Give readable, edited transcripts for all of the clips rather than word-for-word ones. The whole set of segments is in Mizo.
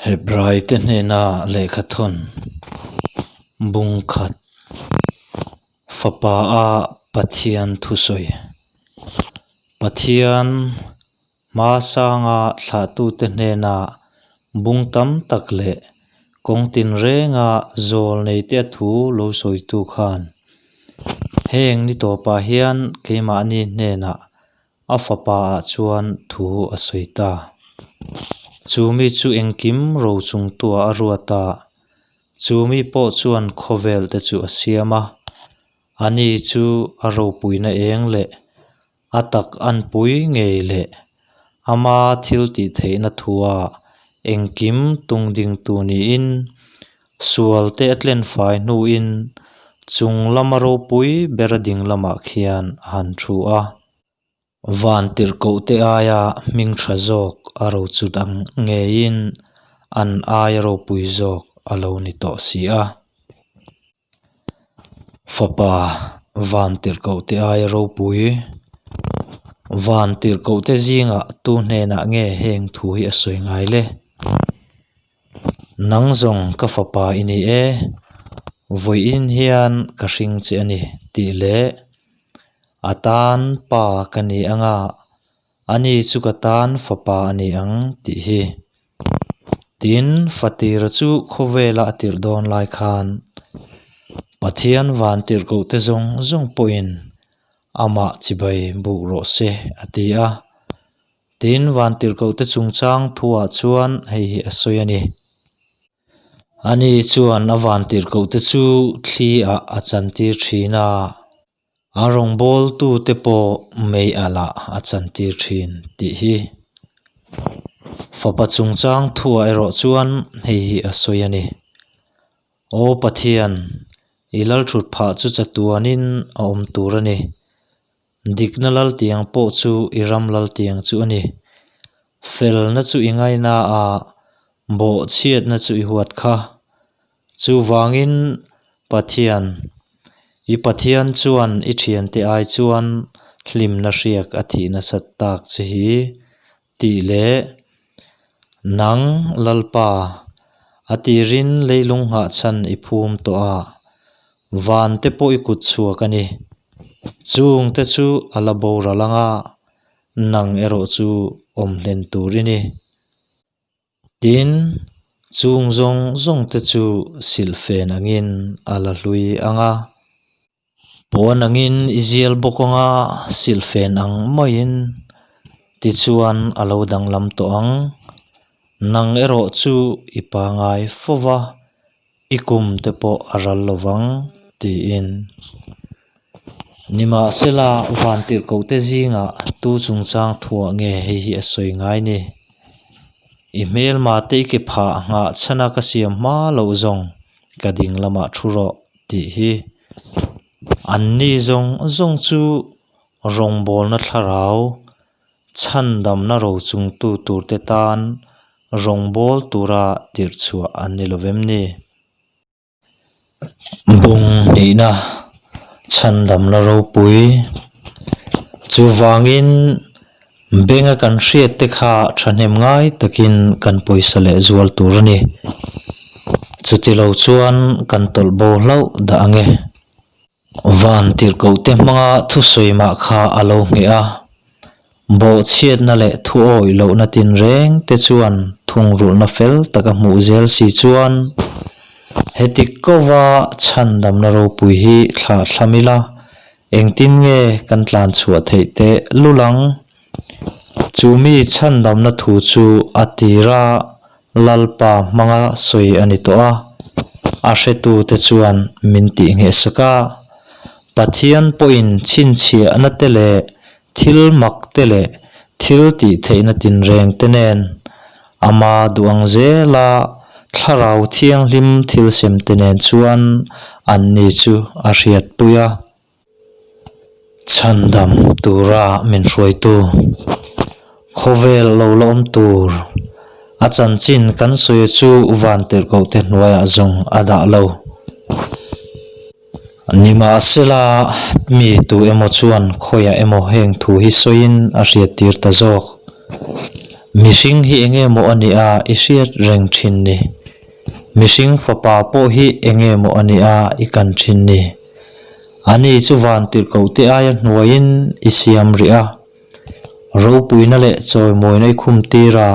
Hebraite hnena lehkhathawn bung khat fapa a Pathian thusawi Pathian hmasanga thlahtute hnena bung tam tak leh kawng tinrenga zawl neite a thu lo sawitu khan heng ni tawpah hian keimahni hnenah A fapa ah chuan thu a sawi ta. Chu mi chu engkim ro chung tuah a ruat a, chu mi pawh chuan khawvel te chu a siam a. Ani chu a ropuina eng leh a tak anpui ngei leh ama thil tih theihna thua engkim tung dingtu niin sual te a tlen fai hnuin chung lama ropui ber a ding lamah khian a han thu a. Van tirhkoh te aia hming tha zawk a ro chut ang ngeiin an aia ropui zawk a lo ni tawh si a. Fapa van tirhkoh te aia ropui van tirhkoh te zingah tu hnenah nge heng thu hi a sawi ngai le? Nang zawng ka fapa i ni e, vawiin hian ka hring che a ni tih leh a tan pa ka ni anga ani chu ka tan fapa a ni ang tih hi. Tin, Fatira chu khawvela a tirh dawn lai khan Pathian van tirhkoh te zawng zawng pawhin amah chibai buk rawh se a ti a. Tin, van tirhkoh te chungchang thuah chuan hei hi a sawi a ni. Ani chuan a van tirhkoh te chu thli ah a chantir thin a. A rawngbawltute pawh mei alh ah a chantir thin tih hi fapa chungchang thuah erawh chuan hei hi a sawi a ni. Aw Pathian, i lalthut phah chu chatuanin a awm tur a ni. Dikna laltiang pawh chu i ram laltiang chu a ni. Felna chu i ngaina a, bawhchhiatna chu i huat kha. Chuvangin Pathian, i Pathian chuan i thiante ai chuan hlimna hriak a thih nasat tak che hi tih leh nang Lalpa, a tirin leilung nghahchhan i phum tawh a, van te pawh i kut chhuak a ni. Chung te chu a la boral anga nang erawh chu awm hlen tur i ni. Tin, chung zawng zawng te chu silhfen angin a la hlui ang a, puan angin i zial bawk ang a, silhfen ang maiin tichuan a lo danglam tawh ang. Nang erawh chu i pangai fo va, I kum te pawh a ral lo vang, tiin. Nimahsela, vantirhkohte zingah tu chungchang thuah nge hei hi a sawi ngai ni? I hmelmate i ke phah nghah chhana ka siam hma loh zawng ka ding lamah thu rawh, tih hi. Anni zawng zawng chu rawngbawlna thlarau Chhandamna rochungtu turte tan rawngbâwl tura tirhchhuah an ni lo vem ni? Bung hnihna chhandamna ropui chuvangin benga kan hriatte kha thahnem ngai takin kan pawisa leh zual tur a ni. Chutilo chuan kan tawlh bo hlauh dah ang e. Van tirhkohte hmanga thusawi mah kha a lo ngheh a, bawhchhiatna leh thuawih lohna tinreng te chuan thungrulhna fel taka hmuh zel si chuan heti kova chhandamna ropui hi thlah thlam ila engtin nge kan tlan chhuah theih teh lul ang? Chu mi chhandamna thu chu a tira Lalpa hmanga sawi a ni tawh a, a hretute chuan min tih nghehsak a. Pathian pawhin chhinchhiahna te leh thil mak te leh thil tih theihna tinreng te nen ama duh ang zela Thlarau Thianghlim thil sem te nen chuan anni chu a hriatpui a. Chhandam tura min hruaitu, khawvel lo la awm tur a chanchin kan sawi chu van tirhkoh te hnuaiah zawng a dah lo. Nimahsela, mi tu emaw chuan khawiah emaw heng thu hi sawiin a hriattir ta zawk. Mihring hi enge maw a nih a i hriat reng thin ni? Mihring fapa pawh hi enge maw a nih a i kan thin ni? Ani chu van tirhkohte aia hnuaiin i siam rih a, ropuina leh chawimawina i khum tir a,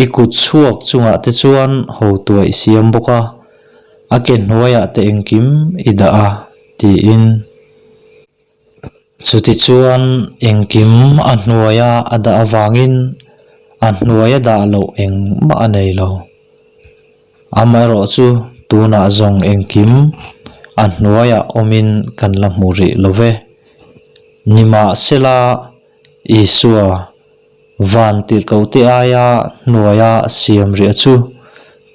i kut chhuak chungah te chuan hotuah i siam bawk a, a ke hnuaiah te engkim i dah a, tiin. Chutichuan, engkim a hnuaia a dah avangin a hnuaia dah loh engmah a nei lo. Amaherawhchu, tunah zawng engkim a hnuaiah awmin kan la hmu rih lo ve. Nimahsela, Isua, van tirhkohte aia hnuaia siam riah chu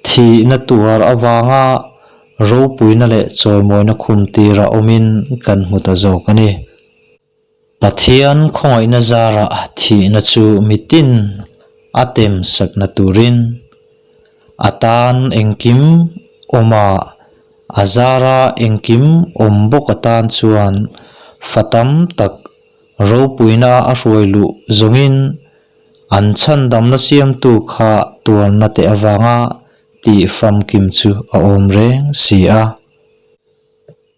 thihna tuar avanga ropuina leh chawimawina khum tira awmin kan hmu ta zawk a ni. Pathian khawngaihna zarah thihna chu mitin a tem sakna turin a tan engkim awma a zara engkim awm bawk atan chuan fa tam tak Ropuina a hruai luh zawngin an chhandamna siamtu kha tuarna te avanga tih famkim chu a awm reng si a.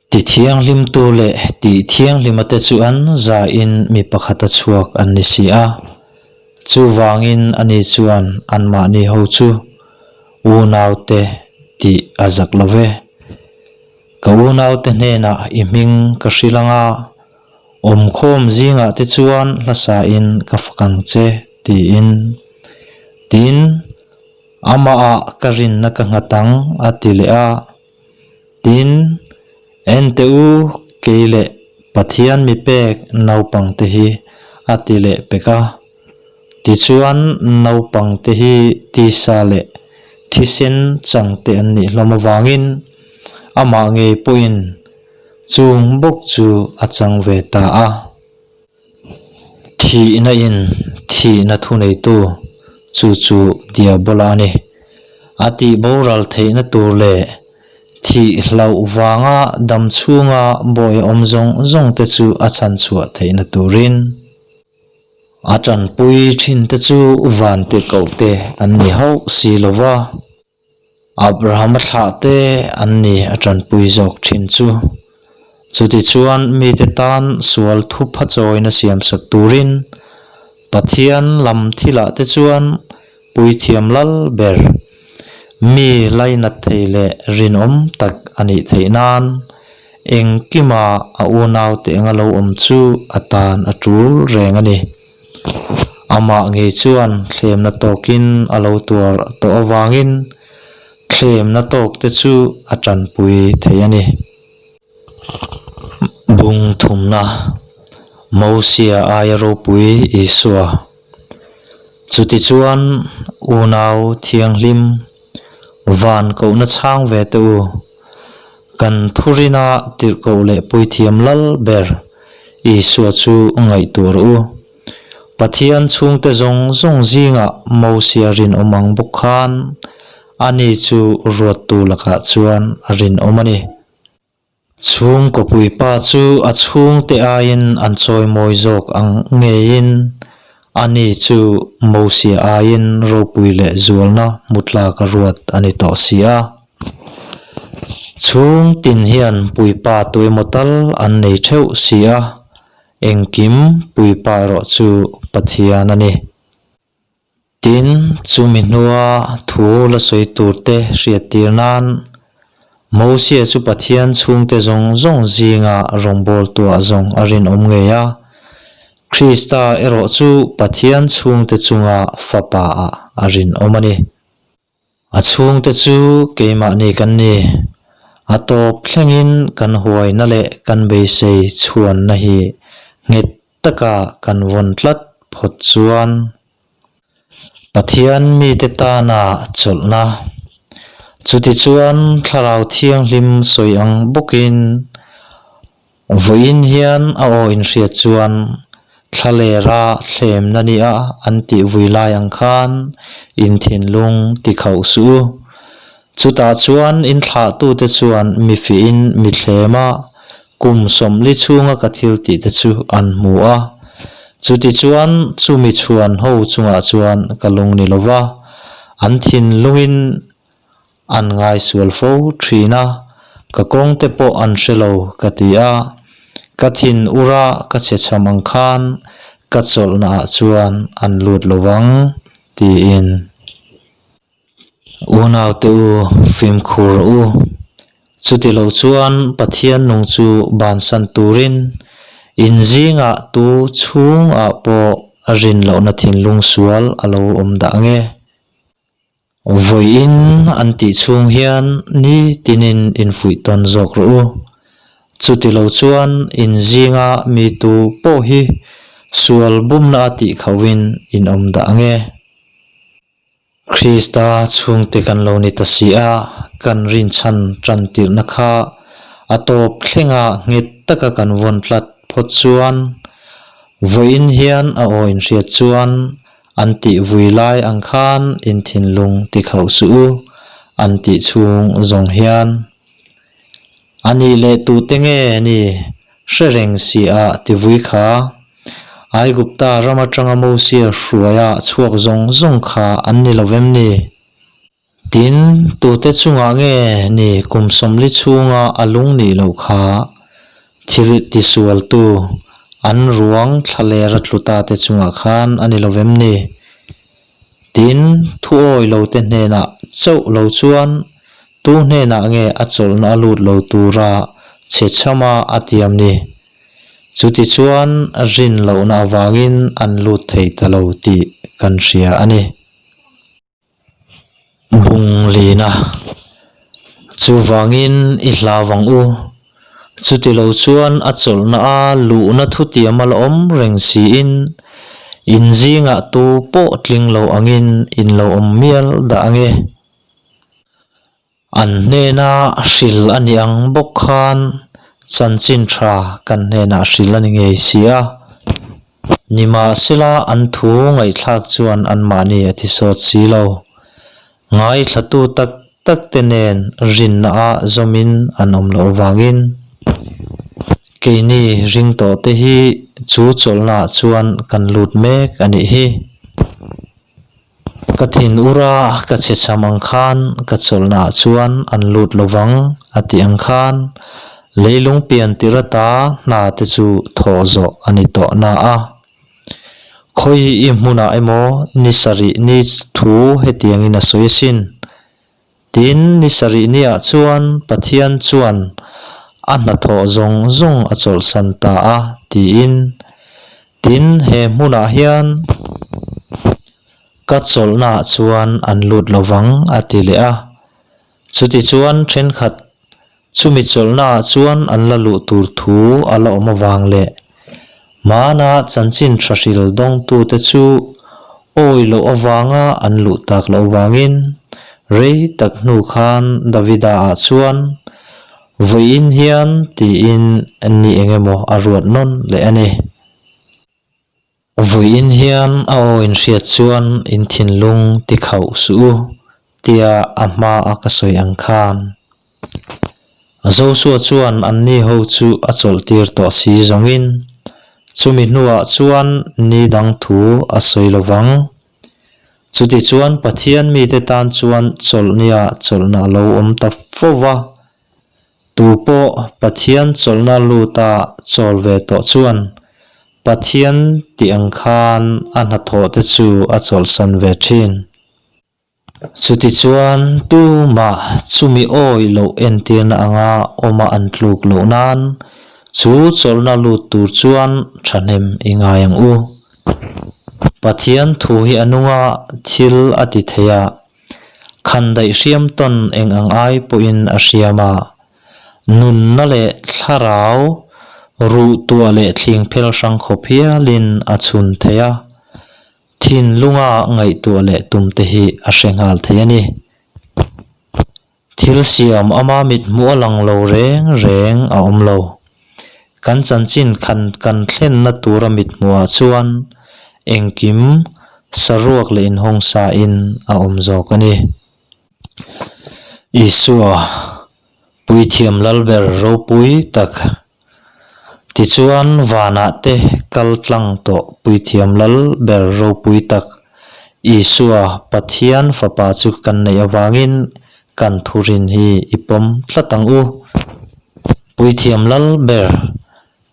Ti thianghlimtu leh tih thianghlima te chu an zain mi pakhata chhuak an ni si a. Chuvangin ani chuan anmahni ho chu unaute tih a zak lo ve. Ka unaute hnenah i hming ka hrilh ang a, awmkhawm zingah te chuan hlasain ka fak ang che, tiin. Tin, amahah ka rinna ka nghat ang, a ti leh a. Tin, en teh u, kei leh Pathian mi pek naupangte hi, a ti leh pek a. Tichuan, naupangte hi tisa leh thisen changte an nih hlawm avangin amah ngei pawhin chung bawk chu a chang ve ta a. Thihna in thihna thuneitu chu chu Diabola a ni. A tih boral theihna tur leh thih hlauh vanga dam chhunga bawi awm zawng zawng te chu a chhanchhuah theihna turin. A tanpui thin te chu van tirhkoh te an ni hauh si lo va, Abrahama thlah te an ni a tanpui zawk thin chu. Chutichuan mite tan sual thupha chawina siamsak turin Pathian lam thilah te chuan puithiam lal ber, mi lainat thei leh rinawm tak a nih theih nan engkima a unaute anga lo awm chu a tan a tul reng a ni. Amah ngei chuan thlemna tawkin a lo tuar tawh avangin thlemna tawkte chu a tanpui thei a ni. Bung thumna, Mosia aia ropui Isua. Chutichuan, unau thianghlim, van kohna chhang ve teh u. Kan thurina tirhkoh leh puithiam lal ber Isua chu ngaihtuah rawh u. Pathian chhungte zawng zawng zingah Mosia rinawm ang bawk khan ani chu ruattu lakah chuan a rinawm a ni. Chhungkaw puipa chu a chhungte aiin an chawimawi zawk ang ngeiin ani chu Mosia aiin ropui leh zualna hmu tlak a ruat a ni tawh si a. Chhung tin hian puipa tuemaw tal an nei theuh si a, engkim puipa erawh chu Pathian a ni. Tin, chumi hnua thu la sawi turte hriattir nan Mosia chu Pathian chhungte zawng zawng zinga rawngbawltuah zawng a rinawm ngei a, Krista erawh chu Pathian chhungte chunga Fapa-ah a rinawm a ni. A chhungte chu keimahni kan ni. A tawp thlengin kan huaina leh kan beisei chhuanna hi nghet taka kan vawn tlat phawt chuan Pathian mite tana chawlhna. Chutichuan Thlarau Thianghlim sawi ang bawkin Vawiin hian a aw inhriat chuan thlalera thlemna nia an tih vui lai ang khan in thinlung ti khauh suh u. Chutah chuan in thlahtute chuan mi fihin mi thlem a, kum sawmli chhunga ka thil tih te chu an hmu a. Chutichuan chumi chhuan ho chungah chuan ka lung ni lo va, an thinlungin an ngaisual fo thin a, ka kawngte pawh an hre lo ka ti a, ka thin ura ka chhe chham ang khan ka chawlhnaah chuan an lut lo vang tiin. Unaute u, fimkhur rawh u. Chuti lo chuan Pathian nung chu bansan turin in zingah tu chhungah pawh a rin lohna thinlung sual a lo awm dah ang e. Vawiin an tih chhung hian ni tinin infuih tawn zawk rawh u. Chuti lo chuan in zinga mi tu pawh hi sual bumna a tih khauhin in awm dah ang e. Krista chhungte kan lo ni ta si a, kan rinchhan tan tirhna kha a tawp thlenga nghet taka kan vawn tlat phawt chuan vawiin hian a aw inhriat chuan an tih vui lai ang khan in thinlung ti khauh suh u an tih chhung zawng hian a nih leh tute nge ni hre reng si a ti vui kha. Aigupta ram atanga Mosia hruaia chhuak zawng zawng kha an ni lo vem ni? Tin, tute chungah nge ni kum sawmli chhunga a lung nih loh kha thil tisualtu an ruang thlaler a tlu ta te chungah khan a ni lo vem ni? Tin, thuawi lote hnenah chauh lo chuan tu hnenah nge a chawlhna a lut lo tura chhechhama a tiam ni? Chutichuan rin lohna avangin an lut thei ta lo tih kan hria a ni. Bung lina, Chuvangin i hlau ang u. Chutilo chuan a chawlhna a luhna thutiam a la awm reng siin in zingah tu pawh tling lo angin in lo awm mial dah ang e. An hnena hril a nih ang bawk khan chanchin tha kan hnenah hril a ni ngei si a. Nimahsela an thu ngaihthlak chuan anmahni a ti sawt si lo. Ngaithlatu tak tak te nen rinna ah zawmin an awm loh avangin keini ring tawh te hi chu chawlhna ah chuan kan lut mek a nih hi. Ka thin ur a, ka chhe cham ang khan ka chawlhna ah chuan an lut lo vang a tih ang khan leilung pian tir ata hna te chu thawh zawh a ni tawh na a. Khawi i hmunah emaw ni sarih ni thu hetiangin a sawi asin. Tin, ni sarih niah chuan Pathian chuan a hnathawh zawng zawng a chawlhsan ta a, tiin. Tin, he hmunah hian ka chawlhnaah chuan an lut lo vang, a ti leh a. Chutichuan, thenkhat Chumi chawlhnaah chuan an la luh tur thu a la awm avang leh hmana chanchin tha hril dawngtute chu awi loh avanga an luh tak loh avangin rei tak hnu khan Davida-ah chuan vawiin hian tiin ni eng emaw a ruat nawn leh a ni. Vawiin hian a aw inhriat chuan in thinlung ti khauh suh u tia a hma a ka sawi ang khan. Joshua chuan anni ho chu a chawlh tir tawh si zawngin chumi hnuah chuan ni dang thu a sawi lo vang. Chutichuan Pathian mite tan chuan chawlhnia chawlhna a lo awm ta fo va. Tu pawh Pathian chawlhna luta chawl ve tawh chuan Pathian tih ang khan a hnathawh te chu a chawlhsan ve thin. Chutichuan tumah chumi awih loh entirna anga awma an tluk loh nan chu chawlhna lut tur chuan thahnem i ngai ang u. Pathian thu hi a nunga thil a ti thei a, khan daih hriam tawn eng ang ai pawhin a hriam a, Nunna leh thlarau ruh tuah leh thling phel hrang khawp hialin a chhun thei a, thinlunga ngaihtuah leh tum te hi a hre nghal thei a ni. Thil siam ama mit hmuh a lang lo reng reng a awm lo. Kan chanchin khan kan thlenna tura mit hmuhah chuan engkim saruak leh inhawng sain a awm zawk a ni. Isua, Puithiam Lalber ropui tak. Tichuan vanah te kal tlang tawh Puithiam Lal ber ropui tak Isua Pathian Fapa chu kan neih avangin kan thurin hi i pawm tlat ang u. Puithiam Lal ber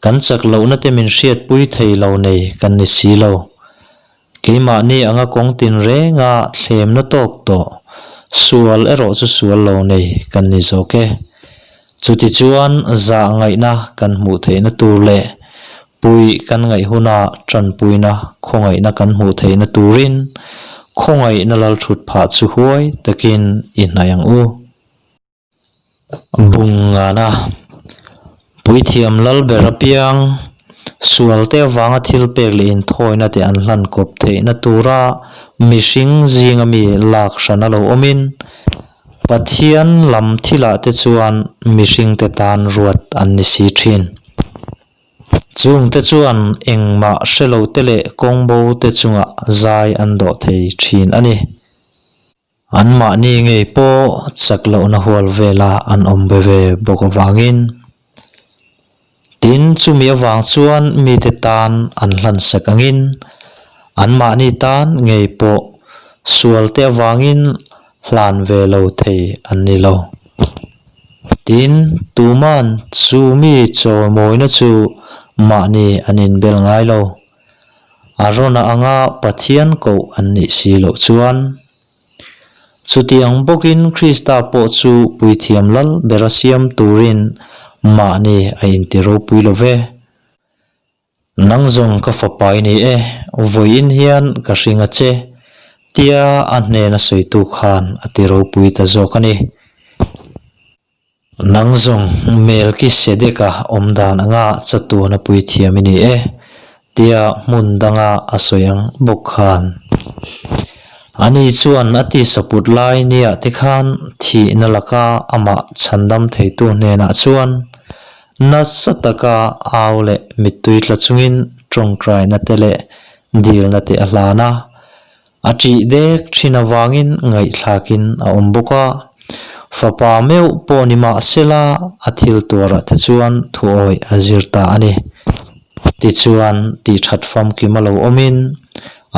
kan chak lohna te min hriatpui thei lo nei kan ni si lo. Keimahni anga kawng tinrenga thlemna tawk tawh sual erawh chu sual lo nei kan ni zawk e. Chutichuan zah ngaihna kan hmuh theihna tur leh puih kan ngaih huna tanpuina khawngaihna kan hmuh theihna turin khawngaihna lalthut phah chu huai takin i hnaih ang u. Bungngana Puithiam Lalber apiang sualte avanga thil pek leh inthawina te an hlan kawp theihna tura mihring zinga mi lak hran a lo awmin Pathian lam thilah te chuan mihringte tan ruat an ni si thin. Chungte chuan engmah hre lote leh kawngbo te chungah zai an dawh thei thin a ni. Anmahni ngei pawh chak lohna hual vela an awm be ve bawk avangin. Tin, chumi avang chuan mite tan an hlansak angin anmahni tan ngei pawh sualte avangin hlan ve lo thei an ni lo. Tin, tuman chu mi chawimawina chu mahni an inbel ngai lo. Arona anga Pathian koh an nih si loh chuan, chutiang bawkin Krista pawh chu puithiam lal bera siam turin mahni a inti ropui lo ve. Nang zawng ka fapa i ni e, vawiin hian ka hring a che, tia a hnena sawitu khan a ti ropui ta zawk a ni. Nang zawng Melkisedeka awm dan anga chatuan a puithiam i ni e, tia hmun danga a sawi ang bawk khan. Ani chuan a tisa put lai nia te khan thihna laka amah chhandam theitu hnenah chuan nasa taka au leh mittui tla chungin tawngtaina te leh dilna te a hlan a. A ṭih dek ṭhin avangin ngaihthlakin a awm bawk a, fapa meuh pawh ni mah sela a thil tuarah te chuan thuawih a zir ta a ni. Tichuan, tihṭhat famkim a lo awmin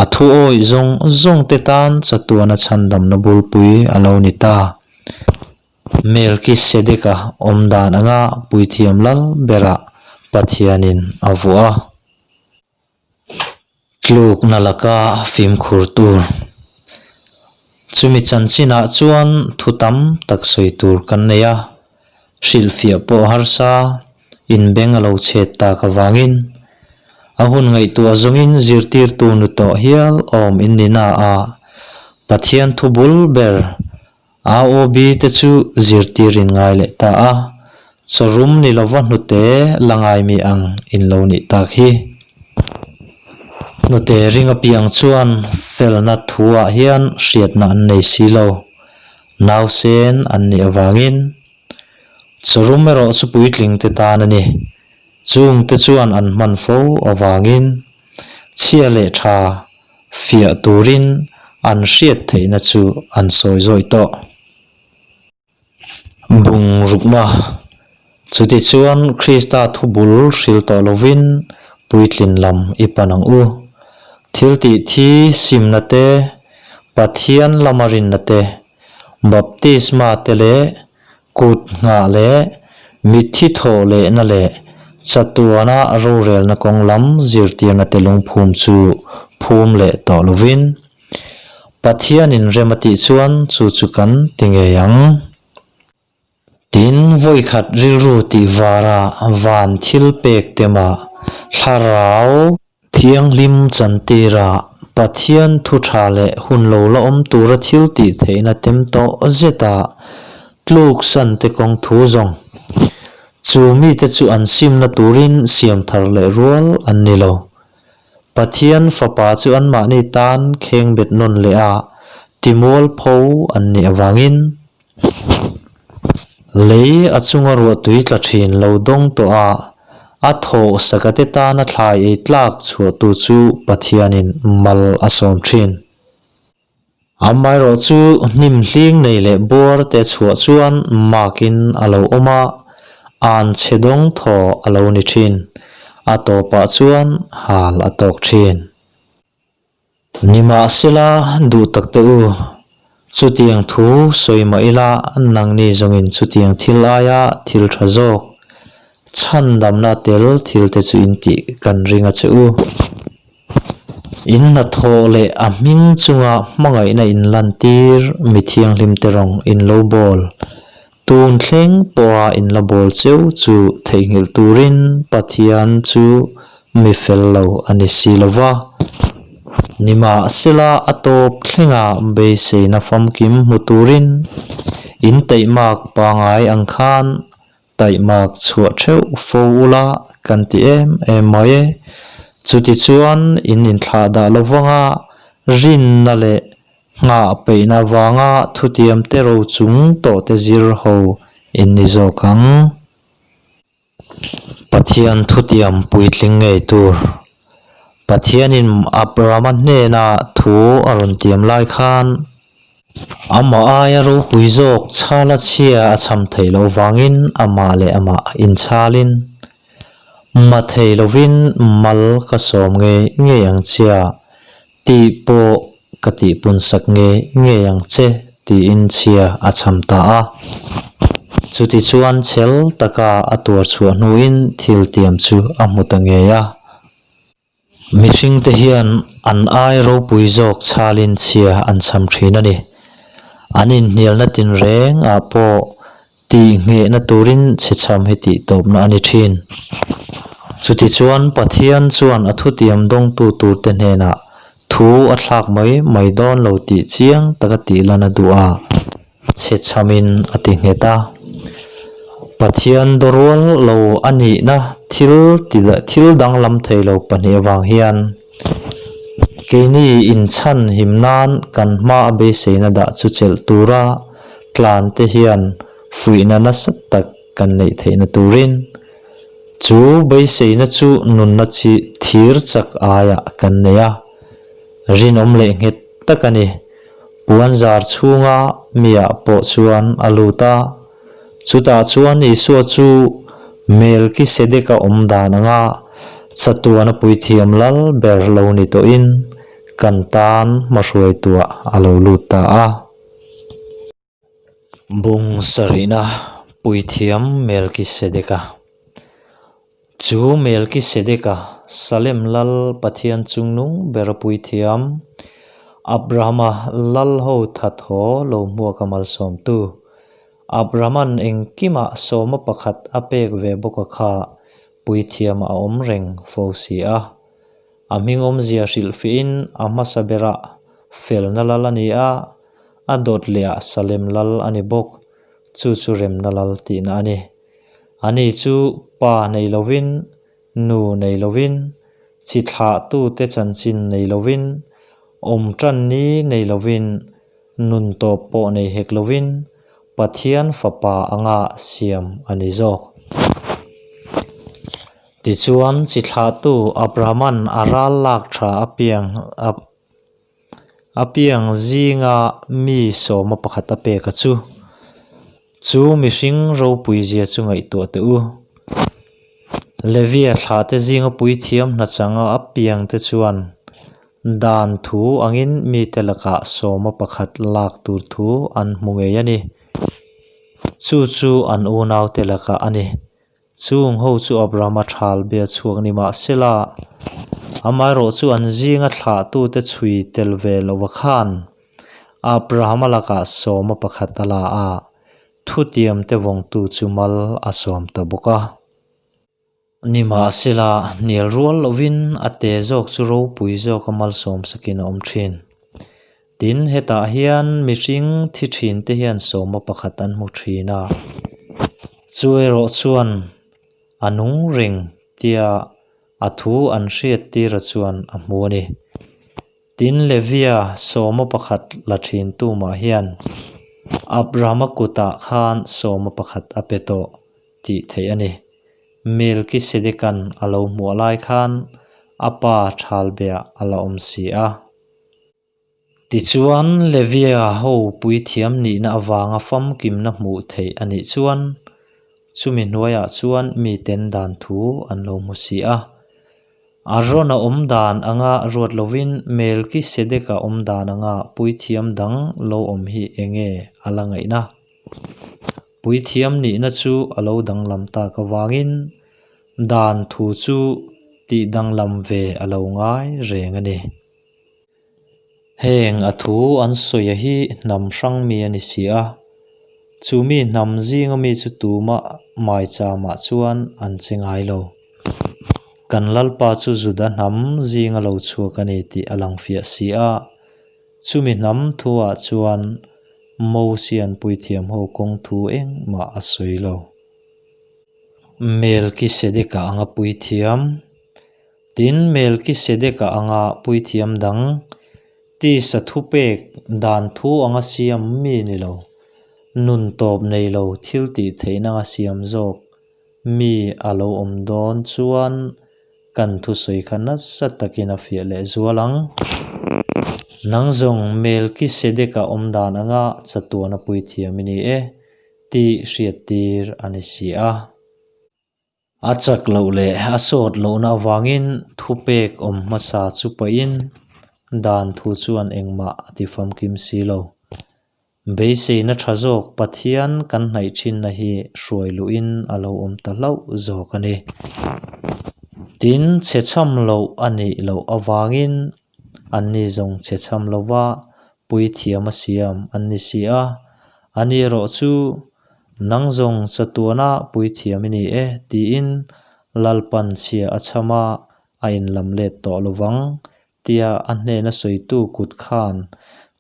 a thuawih zawng zawng te tan chatuana chhandamna bulpui a lo ni ta. Melkisedeka awm dan anga puithiam lal berah Pathianin a vuah a. Tlukna laka fimkhur tur. Chumi chanchinah chuan thu tam tak sawi tur kan nei a, hrilhfiah pawh harsa inbeng a lo chhet tak avangin a hun ngaihtuah zawngin zirtirtu nu tawh hial awm in ni na a, Pathian thu bul ber AOB te chu zirtir in ngai leh ta a, chawrum ni lova hnute la ngai mi ang in lo nih tak hi. Hnute ring apiang chuan felna thu ah hian hriatna an nei si lo, nausen an nih avangin. Chawrum erawh chu puitling te tan a ni, chung te chuan an hman fo avangin chhia leh tha fiah turin an hriat theihna chu an sawi zawih tawh. Bungrukna, Chutichuan Krista thubul hril tawh lovin puitlin lam i pan ang u. Thiltih thi simna te, Pathian lama rinna te, Baptisma te leh Kut nghah leh mitthi thawh lehna leh chatuana rorelna kawng lam zirtirna te lungphum chu phum leh tawh lovin, Pathianin rem a tih chuan chu chu kan ti ngei ang. Tin, vawikhat rilru tih vara van thil pek tema thlarau Thianghlim chantira Pathian thu tha leh hun lo la awm tura thil tih theihna tem tawh zeta tluk san te kawng thu zawng. Chu mite chu an simna turin siam thar leh rual an ni lo. Pathian Fapa chu anmahni tan khengbet nawn leh a timualpho an nih avangin Lei a chunga ruahtui tla thin lo dawng tawh a, a thawh sakate tana thlai ei tlak chhuahtu chu Pathianin mal a sawm thin. Amaherawh chu hnim hling nei leh buar te chhuah chuan makin a lo awm a, an chhe dawng thaw a lo ni thin. A tawpah chuan hal a tawk thin. Nimahsela, duh tak teh u, chutiang thu sawi mah ila nangni zawngin chutiang thil aia thil tha zawk, chhandamna tel thil te chu in tih kan ring a che u. In hnathawh leh a hming chunga hmangaihna in lantir mi thianghlim te rawng in lo bawl. Tun thleng pawha in la bawl cheu chu theihnghilh turin Pathian chu mi fel lo a ni si lo va. Nimahsela a tawp thlenga beiseina famkim hmu turin in taihmak pangai ang khan Taihmak chhuah theuh fo ula kan ti em em mai e. Chutichuan in inthlah dah lo vanga rinna leh nghah peihna vanga thutiam te ro chung tawh te zir ho in ni zawk ang. Pathian thutiam puitling ngei tur. Pathianin Abrahama hnena thu a rawn tiam lai khan Amah aia ropui zawk chhala chhia a cham theih loh vangin amah leh amah inchalin, Ma thei lovin mal ka sawm ngei ngei ang chia, tih pawh ka tihpunsak ngei ngei ang che tiin chhia a cham ta a. Chutichuan chhel taka a tuar chhuah hnuin thil tiam chu a hmu ta ngei a. Mihringte hian an ai ropui zawk chhalin chhia an cham thin a ni. An inhnialna tinreng ah pawh tih nghehna turin chhechham hi tih tawpna a ni thin. Chutichuan Pathian chuan a thutiam dawngtu turte hnenah thu a thlak mai mai dawn lo tih chiang taka tih lan a duh a. Chhechhamin a ti nghet a. Pathian dawrual lo a nihna thil ti leh thil danglam thei lo pahnih avang hian keini inchhan him nan kan hma a beiseina dah chu chelh tura tlan te hian fuihna nasa tak kan neih theihna turin chu beiseina chu nunna chi thir chak aiah kan nei a, rinawm leh nghet tak a ni. Puanzar chhunga miah pawh chuan a lut a. Chutah chuan Isua chu Melkisedeka awm dan anga chatuana puithiam lal ber lo ni tawhin kan tan hmahruaituah a lo lut ta a. Bung sarihna Puithiam Melkisedeka Chu Melkisedeka, Salem lal Pathian chungnung bera puithiam, Abrahama lal ho that haw lo hmuaka malsawmtu, Abrahama'n engkimah sawma pakhat a pek ve bawka kha puithiam a awm reng fo si a. A hming awmzia hrilhfihin a hmasa berah felna lal a ni a, a dawt lehah Salem lal a ni bawk, chu chu remna lal tihna a ni. Ani chu pa nei lovin, nu nei lovin, chi thlahtute chanchin nei lovin, awm tan ni nei lovin, Nun tawp pawh nei hek lovin Pathian Fapa anga siam a ni zawk. Tichuan, chi thlahtu Abrahama'n a ral lak tha apiang apiang zinga mi sawma pakhat a pek a chu. Chu mihring ropui zia chu ngaihtuah teh u. Levia thlahte zinga puithiam hnachanga apiangte chuan Dan thu angin mite lakah sawma pakhat lak tur thu an hmu ngei a ni. Chu chu an unaute lakah a ni. Chung ho chu Abrahama thal bia chhuak ni mah sela, amaherawh chu an zinga thlahtute chhui tel ve lova khan Abrahama lakah sawma pakhat a la a, thutiamte vawngtu chu mal a sawm ta bawk a. Nimahsela, hnial rual lovin a te zawk chu ropui zawka malsawm sakin a awm thin. Tin, hetah hian mihring thi thin te hian sawma pakhat an hmu thin a, chu erawh chuan a nung reng tia a thu an hriat tira chuan a hmu a ni. Tin, Levia sawma pakhat la thin tumah hian Abrahama kutah khan sawma pakhat a pe tawh tih theih a ni. Melkisedekan a lo hmuah lai khan a pa thalbeah a la awm si a. Tichuan, Levia ho puithiam nihna avanga famkimna hmuh theih a nih chuan, chumi hnuaiah chuan miten dan thu an lo hmu si a. Arona awm dan anga ruat lovin Melkisedeka awm dan anga puithiam dang lo awm hi enge a la ngaihna? Puithiam nihna chu a lo danglam tak avangin dan thu chu tih danglam ve a lo ngai reng a ni. Heng a thu an sawi hi hnam hrang mi a ni si a, chu mi hnam zinga mi chu tumah maicham-ah chuan an che ngai lo. Kan Lalpa chu Juda hnam zinga lo chhuak a ni tih a lang fiah si a, chumi hnam thuah chuan Mosian puithiam ho kawng thu engmah a sawi lo. Melkisedeka anga puithiam. Tin, Melkisedeka anga puithiam dang, tisa thupek dan thu anga siam mi ni lo, nun tawp nei lo thil tih theihna anga siam zawk mi a lo awm dawn chuan kan thusawi kha nasa takin a fiah leh zual ang. Nang zawng Melkisedeka awm dan anga chatuana puithiam i ni e tih hriattir a ni si a. A chak loh leh a sawt lohna avangin thupek awm hmasa chu pahin dan thu chuan engmah a ti famkim si lo. Beiseina tha zawk Pathian kan hnaih thinna hi hruai luhin a lo awm ta hlauh zawk a ni. Tin, chhe chham loh a nih loh avangin anni zawng chhe chham lova puithiam a siam an ni si a, ani erawh chu Nang zawng chatuana puithiam i ni e, tiin Lalpan chhia a chham a, a inlam let tawh lo vang, tia a hnena sawitu kut khan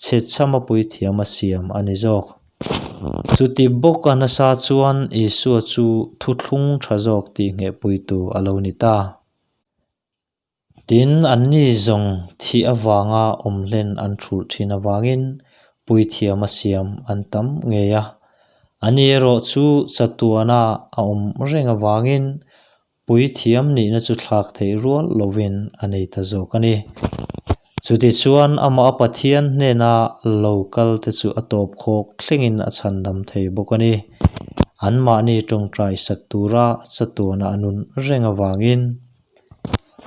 chhetchhama puithiam a siam a ni zawk. Chuti bawka nasa chuan Isua chu thuthlung tha zawk tih nghehpuitu a lo ni ta. Tin, anni zawng thih avanga awm hlen an thulh thin avangin puithiam a siam an tam ngei a. Ani erawh chu chatuana a awm reng avangin puithiam nihna chu thlak theih rual lovin a nei ta zawk a ni. Chutichuan amah a Pathian hnena lo kal te chu a tawp khawk thlengin a chhandam thei bawk a ni. Anmahni tawngtai sak tura chatuana a nun reng avangin.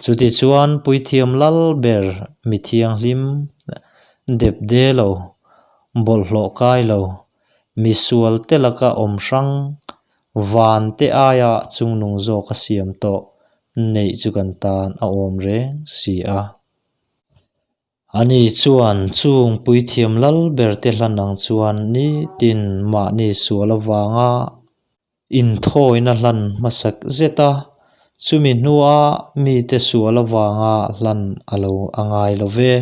Chutichuan puithiam lal ber mi thianghlim dep de lo, bawlhhlawh kai lo, mi sual te laka awm hrang, van te aia chungnung zawk a siam tawh neih chu kan tan a awm reng si a. Ani chuan chung puithiam lal ber te hlan ang chuan nitin mahni sual avanga Inthawina hlan hmasak zet a, chumi hnua mite sual avanga hlan a lo a ngai lo ve.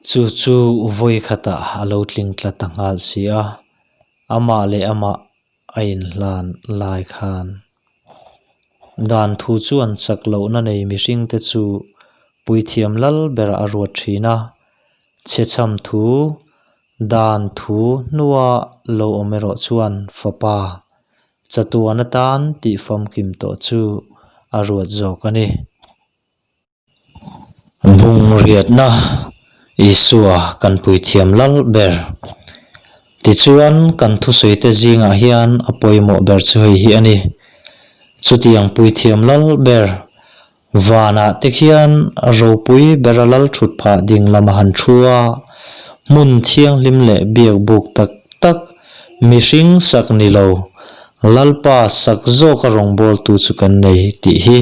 Chu chu vawi khatah a lo tling tla ta nghal si a, amah leh amah a inhlan lai khan. Dan thu chuan chak lohna nei mihringte chu puithiam lal berah a ruat thin a, chhechham thu Dan thu hnua lo awm erawh chuan fapa chatuan atan tih famkim tawh chu a ruat zawk a ni. Bungrriatna Isua kan puithiam lal ber. Tichuan kan thusawite zingah hian a pawimawh ber chu hei hi a ni. Chutiang puithiam lal ber Vanah te khian ropui bera lal thut phah ding lam a han thu a, hmun thianghlim leh biak buk tak tak, mihring sak ni lo, Lalpa sak zawka rawngbawltu chu kan nei tih hi.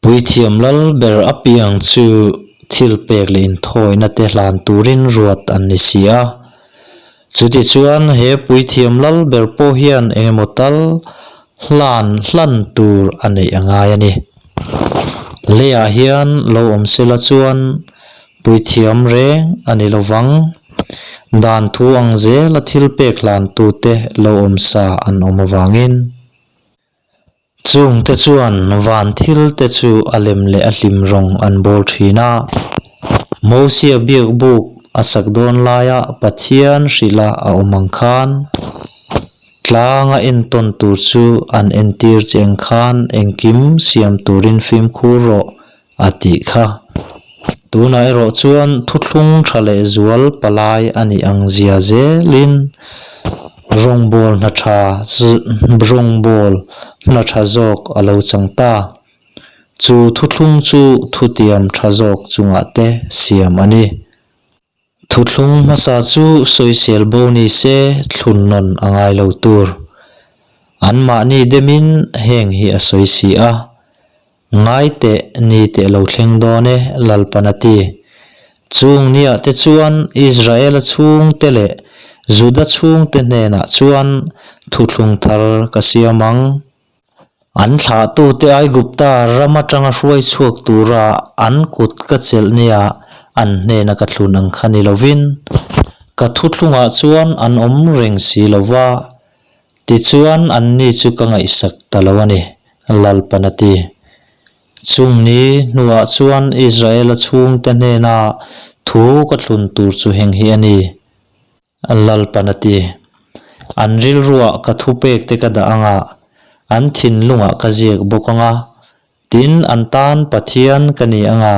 Puithiam lal ber apiang chu thil pek leh inthawina te hlan turin ruat an ni si a. Chutichuan he puithiam lal ber pawh hian engemaw tal hlan hlan tur a neih a ngai a ni. Leiah hian lo awm sela chuan puithiam reng a ni lovang. Dan thu ang zela thil pek hlan tute lo awm sa an awm avangin. Chungte chuan van thil te chu a lem leh a hlim rawng an bawl thin a. Mosia biak buk a sak dawn laia Pathian hrilha a awm ang khan tlanga entawn tur chu an entir che ang khan engkim siam turin fimkhur rawh a tih kha. Tunah erawh chuan thuthlung tha leh zual palai a nih ang zia zelin rawngbâwl hna tha rawngbâwl hna tha zawk a lo chang ta. Chu thuthlung chu thutiam tha zawk chungah te siam a ni. Thuthlung hmasa chu sawisel bo ni se thlun nawn a ngai lo tur. Anmahni demin heng hi a sawi si a. Ngai teh ni teh lo thleng dawn e, Lalpan a ti. Chung niah te chuan Israela chhungte leh Juda chhungte hnenah chuan thuthlung thar ka siam ang. An thlahtute Aigupta ram atanga hruai chhuak tura an kut ka chelh nia an hnena ka thlun ang kha ni lovin, ka thuthlungah chuan an awm reng si lo va, tichuan anni chu ka ngaihsak ta lo a ni, Lalpan a ti. Chung ni hnuah chuan Israela chhungte hnena thu ka thlun tur chu heng hi a ni. Lalpan a ti. An rilruah ka thupek te ka dah ang a, an thinlungah ka ziak bawk ang a, tin an tan Pathian ka ni ang a,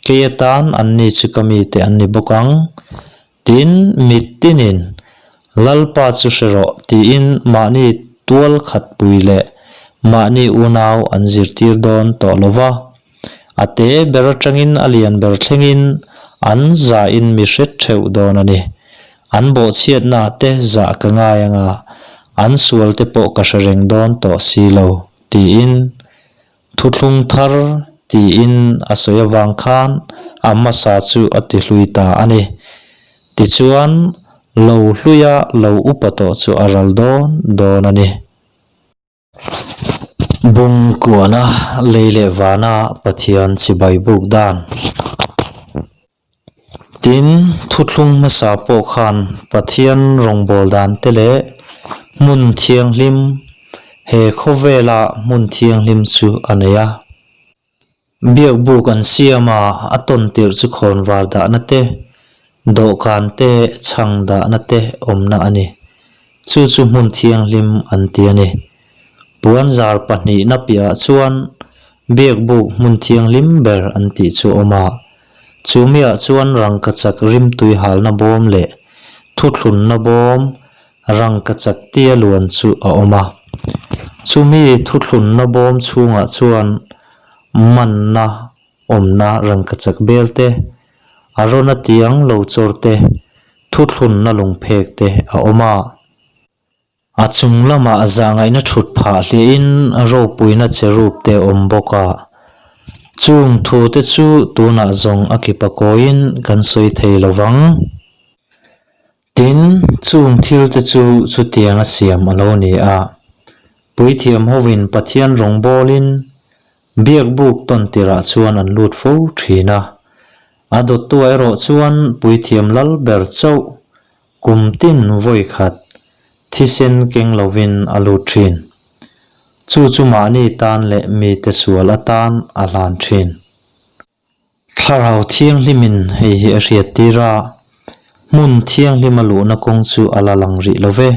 kei atan anni chu ka mite an ni bawk ang. Tin, mit tinin, Lalpa chu hre rawh tiin mahni tual khatpui leh mahni unau an zirtir dawn tawh lo va. A te ber atangin a lian ber thlengin an zahin mi hret theuh dawn a ni. An bawhchhiatna te zah ka ngai anga an sual te pawh ka hre reng dawn tawh si lo, tiin thuthlung thar tiin a sawi avang khan a hmasa chu a ti hlui ta a ni. Tichuan, lo hluia lo upa tawh chu a ral dawn dawn a ni. Bungkuana lei leh vana Pathian chibai buk dan. Tin, thuthlung hmasa pawh khan Pathian rawngbâwl dan te leh hmun thianghlim, he khawvela hmun thianghlim chu a nei a. Biakbuk an siam a, a tawn tirh chu khawnvar dahna te, dawhkan te, chhang dahna te awmna a ni. Chu chu hmun thianghlim an ti a ni. Puanzar pahnihna piahah chuan biakbuk hmun thianghlim ber an tih chu a awm a. Chu miah chuan rangkachak rimtui halna bawm leh thuthlunna bawm rangkachak tia luan chu a awm a. Chumi thuthlunna bawm chhungah chuan manna awmna rangkachak bel te, a rawna tiang lo chawr te, thuthlunna lungphek te a awm a. A chung lamah zahngaihna thut phah hliahin ropuina cherub te a awm bawk a. Chung thu te chu tunah zawng a kipa kawiin kan sawi thei lo vang. Tin, chung thil te chu chutiang a siam a lo ni a. Puithiam hovin Pathian rawngbawlin biakbuk tawn tirah chuan an lut fo thin a. A dawttua erawh chuan puithiam lal ber chauh kum tin vawi khat thisen keng lovin a lut thin. Chu chu mahni tan leh mite sual atan a hlan thin. Thlarau Thianghlimin hei hi a hriattir a, hmun thianghlima luhna kawng chu a la lang rih lo ve,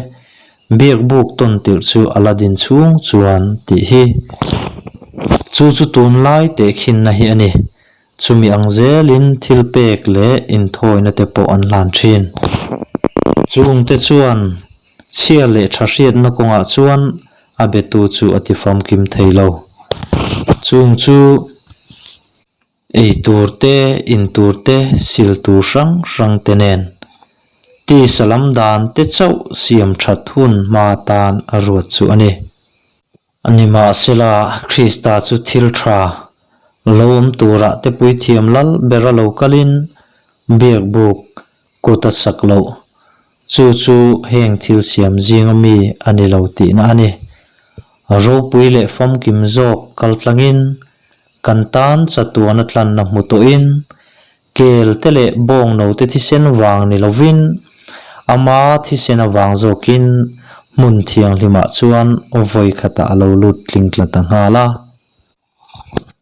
biakbuk tawn tirh chu a la din chhung chuan tih hi. Chu chu tunlai tehkhinna hi a ni. Chumi ang zelin thil pek leh inthawina te pawh an hlan thin. Chungte chuan chhia leh tha hriatna kawngah chuan a betu chu a ti famkim thei lo. Chung chu ei tur te, in tur te, sil tur hrang hrang te nen tisa lam dan te chauh siam that hun hma tan a ruat chu a ni. Nimahsela, Krista chu thil tha lo awm turah te puithiam lal bera lo kalin biakbuk kut a sak loh. Chu chu heng thil siam zinga mi a ni lo tihna a ni. Ropui leh famkim zawk kal tlangin kan tan chatuana tlanna hmu tawhin kel te leh bawng note thisen vang ni lovin ama thisen avang zawkin hmun thianghlimah chuan vawi khatah a lo lut tling tla ta nghal a.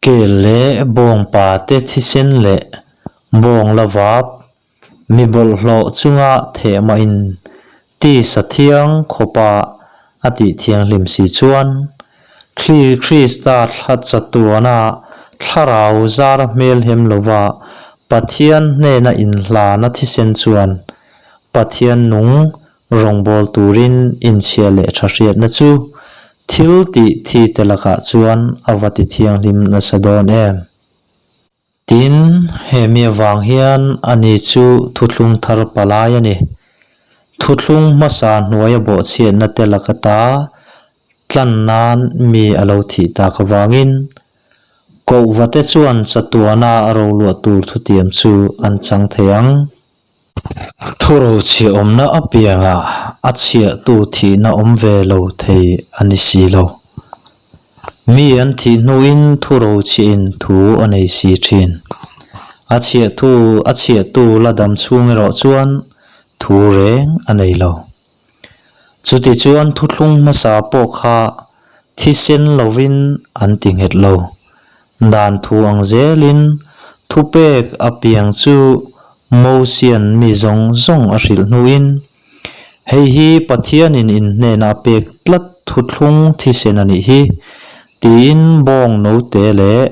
Kel leh bawngpa te thisen leh bawng la vap Mi bawlhhlawh chunga thehmahin tisa thiang khawpa a tih thianghlim si chuan, Thli Krista thla chatuana thlarau zara hmelhem lova Pathian hnena inhlana thisen chuan Pathian nung rawngbâwl turin inchhia leh tha hriatna chu. Thil tih thite lakah chuan a va ti thianghlim nasa dawn em? Tin, he mi avang hian ani chu thuthlung thar palai a ni. Thuthlung hmasa hnuaia bawhchhiatna te laka ta tlan nan mi a lo thih tak avangin, Kohvate chuan chatuana a roluah tur thutiam chu an chang thei ang. Thuro chhiah awmna apiangah a chhiahtu thihna awm ve lo thei a ni si lo. Mi an thih hnuin thuro chhiahin thu a nei si thin. A chhiahtu a chhiahtu la dam chhung erawh chuan thu reng a nei lo. Chutichuan thuthlung hmasa pawh kha thisen lovin an ti nghet lo. Dan thu ang zelin thupek apiang chu Mosian mi zawng zawng a hrilh hnuin, Hei hi Pathianin in hnenah a pek tlat thuthlung thisen a nih hi, tiin bawng note leh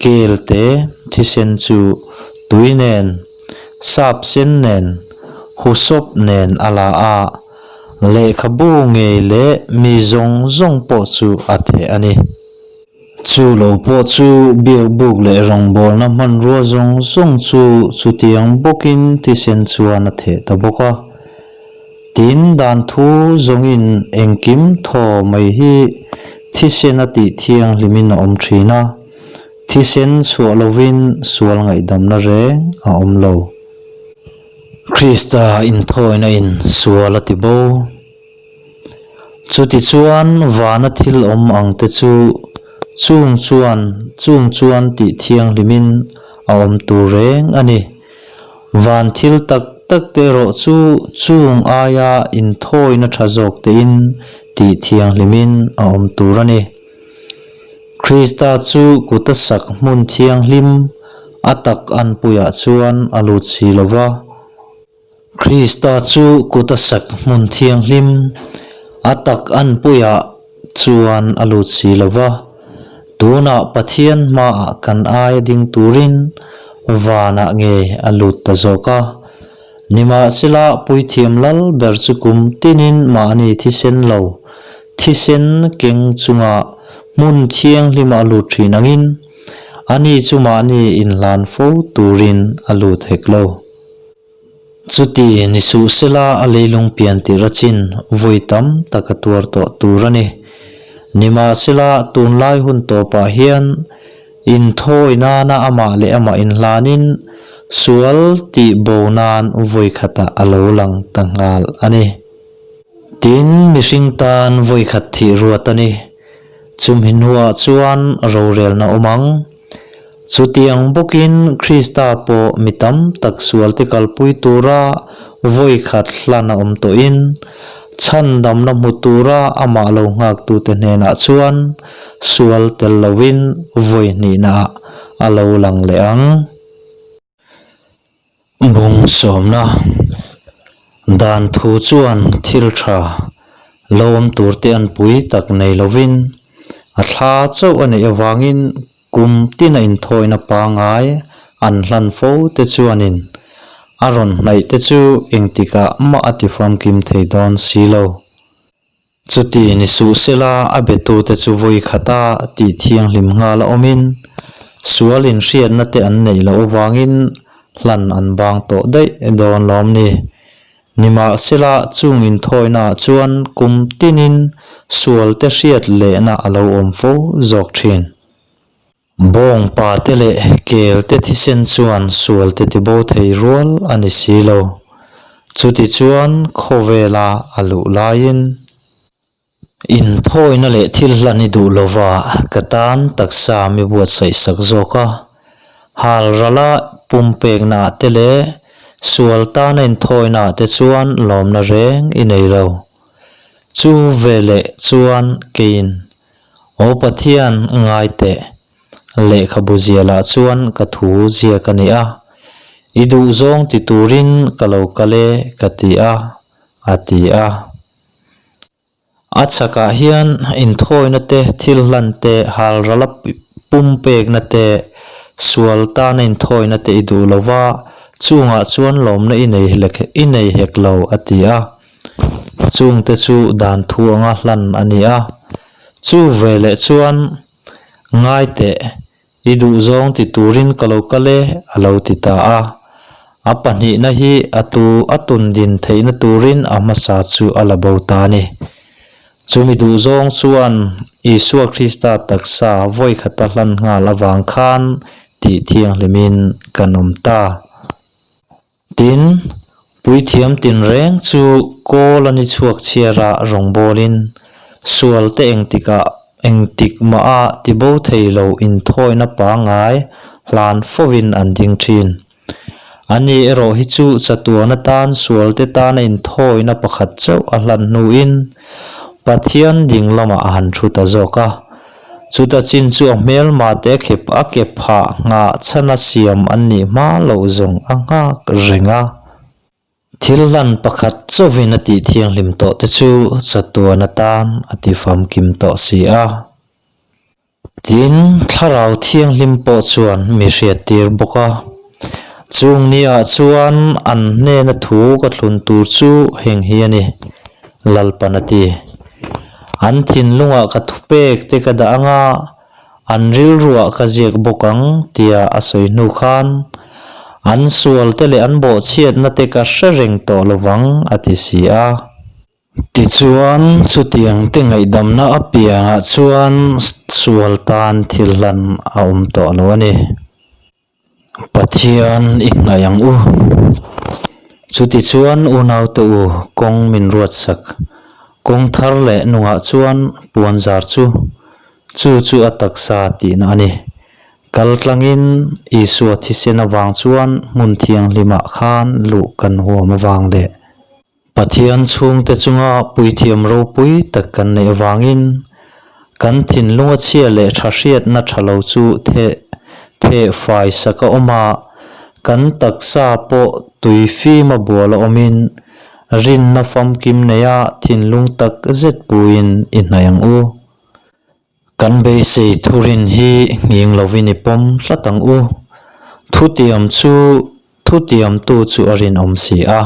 Kelte thisen chu tui nen, sap sen nen, husawp nen a la a, lehkhabu ngei leh mi zawng zawng pawh chu a theh a ni. Chu lo pawh chu biakbuk leh rawngbawlna hmanrua zawng zawng chu chutiang bawkin thisen chuan a theh ta bawk a. Tin, dan thu zawngin engkim thaw mai hi thisen a tih thianghlimin a awm thin a, thisen chhuah lovin sual ngaihdamna reng a awm lo. Krista inthawina in sual a ti bo. Chutichuan vana thil awm ang te chu chung chuan chung chuan tih thianghlimin a awm tur reng a ni. Van thil tak tak te erawh chu chung aia inthawina tha zawk tein tih thianghlimin a awm tur a ni. Krista chu kuta sak hmun thianghlim a tak anpuiah chuan a lut si lo va. Krista chu kuta sak hmun thianghlim a tak anpuiah chuan a lut si lo va, tunah Pathian hmaah kan aia ding turin vanah nge a lut ta zawk a. Nimahsela, Puithiam Lal ber chu kum tinin mahni thisen lo, thisen keng chunga hmun thianghlima a lut thin angin, ani chu mahni inhlan fo turin a lut hek lo. Chuti ni suh sela a leilung pian tirh a chin vawi tam tak a tuar tawh tur a ni. Nimahsela tunlai hun tawpah hian inthawi nana amah leh amah inhlanin sual tih bo nan vawi khatah a lo lang ta nghal a ni. Tin, mihring tan vawi khat thih ruat a ni. Chumhi hnuah chuan rorelna awm ang. Chutiang bawkin Krista pawh mi tam tak sualte kalpui tura vawi khat hlan a awm tawhin, chhandamna hmu tura amah lo nghaktute hnenah chuan sual tel loin vawi hnihnaah a lo lang leh ang. Bung sawmna dan thu chuan thil tha lo awm turte an pui tak nei lovin a thla chauh a neih avangin kum tina inthawina pangngai an hlan fo te chuanin a rawn hnaih te chu engtikah mah a ti famkim thei dawn si lo. Chuti ni suh sela a betute chu vawi khata tih thianghlim nghal a awmin, sual inhriatna te an neih loh avangin hlan an bang tawh daih dawn lawm ni. Nimahsela chung inthawinaah chuan kum tinin sualte hriat lehna a lo awm fo zawk thin. Bawngpa te leh kel te thisen chuan sual te tibo thei rual a ni si lo. Chutichuan khawvela a luh laiin inthawina leh thil hlan i duh lova ka tan taksa mi buatsaih sak zawk a. Hal rala pumpekna ah te leh sual tana inthawina ah te chuan lawmna reng i nei lo. Chu veleh chuan keiin Aw Pathian, ngai teh. Lehkhabu zialah chuan ka thu ziak a ni a, i duhzawng ti turin ka lo kal e ka ti a, a ti a. A chhakah hian inthawina te, thil hlan te, halrala pumpekna te, sual tana inthawina te i duh lo va, chungah chuan lawmna i nei i nei hek lo, a ti a. Chungte chu dan thu anga hlan a ni a. Chu veleh chuan, Ngai teh, i duhzawng ti turin ka lo kal e, a lo ti ta a. A pahnihna hi a tu a tun din theihna turin a hmasa chu a la bo ta a ni. Chumi duhzawng chuan Isua Krista taksa vawi khata hlan nghal avang khan tih thianghlimin kan awm ta. Tin, puithiam tinreng chu kawl a ni chhuak chhiara rawngbawlin sualte engtikah engtik maha tibo thei lo inthawina pangngai hlan fovin an ding thin. Ani erawh hi chu chatuan atan sualte tana inthawina pakhat chauh a hlan hnuin Pathian ding lamah a han thu ta zawk a. Chuta chin chu a hmelma te khep a ke phah nghah chhana siam an nih hma loh zawng a nghak reng a. Thil hlan pakhat chauhin a tih thianghlim tawh te chu chatuan atan a ti famkim tawh si a. Tin, Thlarau Thianghlim pawh chuan mi hriattir bawk a. Chung niah chuan an hnena thu ka thlun tur chu heng hi a ni, Lalpan a ti. An thinlungah ka thupek te ka dah anga an rilruah ka ziak bawk ang tia a sawi hnu khan an sual te leh an bawhchhiatna te ka hre reng tawh lovang a ti si a. Tichuan, chutiang te ngaihdamna apiangah chuan sual tan thil hlan a awm tawh lo a ni. Pathian i hnaih ang u. Chutichuan unaute u kawng min ruatsak. Kawng thar leh nungah chuan puanzar chu, chu chu a taksa tihna a ni. Kal tlangin Isua thisen avang chuan hmun thianghlimah khan luh kan huam avang leh Pathian chhungte chunga puithiam ropui tak kan neih avangin kan thinlunga chhia leh tha hriatna tha lo chu theh theh fai sak a awm a, kan taksa pawh tui fima bual a awmin rinna famkim neia thinlung tak zet puiin i hnaih ang u. Kan beisei thurin hi nghing lovin i pawm tlat ang u. Thutiam chu thutiamtu chu a rinawm si a.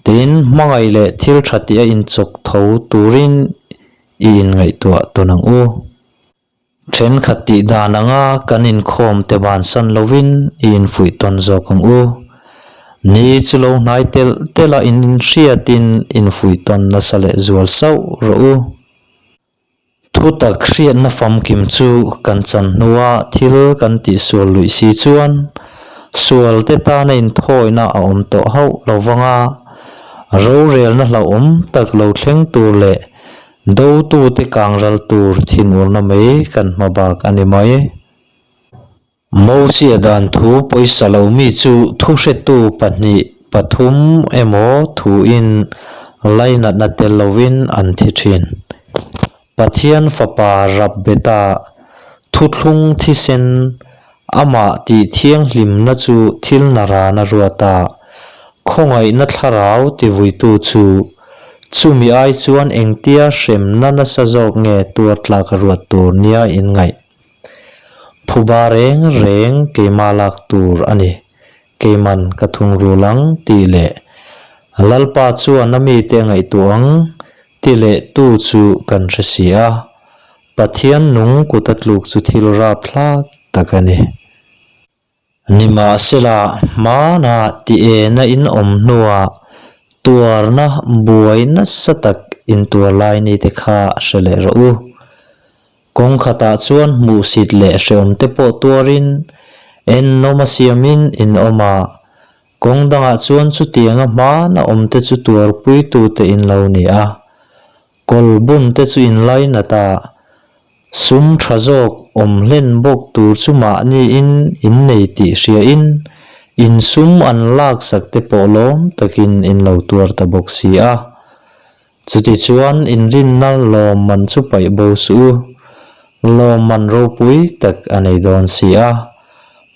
Tin, hmangaih leh thil tha tih a inchawk tho turin i inngaihtuah tawn ang u. Thenkhat tih dan anga kan inkhawm te bansan lovin i infuih tawn zawk ang u. Ni chu lo hnai telh telh a inhriatin infuih tawn nasa leh zual sauh rawh u. Thutak hriatna famkim chu kan chan hnua thil kan tihsual luih si chuan sualte tana inthawina a awm tawh hauh lo vang a, rorelna hlauhawm tak lo thleng tur leh dotute kangral tur thinurna mai kan hma bak a ni mai. Mosia dan thu pawisa lo mi chu thuhretu pahnih pathum emaw thuin lainatna tel lovin an thi thin. Pathian Fapa rap beta thuthlung thisen amah tih thianghlimna chu thil narana ruat a, khawngaihna thlarau tivuitu chu chumi ai chuan engtia hremna nasa zawk nge tuar tlak a ruat tur nia inngaih. Phuba reng reng keimah lak tur a ni, keiman ka thungrul ang tih leh Lalpa chuan a mite a ngaihtuah ang ti leh tu chu kan hre si a, Pathian nung kut a tluk chu thil rapthlak tak a ni. Nimahsela, hmana ti ena in awm hnuah tuarna buai nasa tak in tuar lai ni te kha hre leh rawh u. Kawng khatah chuan hmuhsit leh hreawm te pawh tuarin ennawm a siamin in awm a, kawng dangah chuan chutianga hmana awm te chu tuarpuitute in lo ni a. Kawl bun te chu in lainat a, sum tha zawk awm hlen bawk tur chu mahniin in nei tih hriain in sum an laksak te pawh lawm takin in lo tuar ta bawk si a. Chutichuan inrinna lawmman chu paih bo suh u, lawmman ropui tak a nei dawn si a.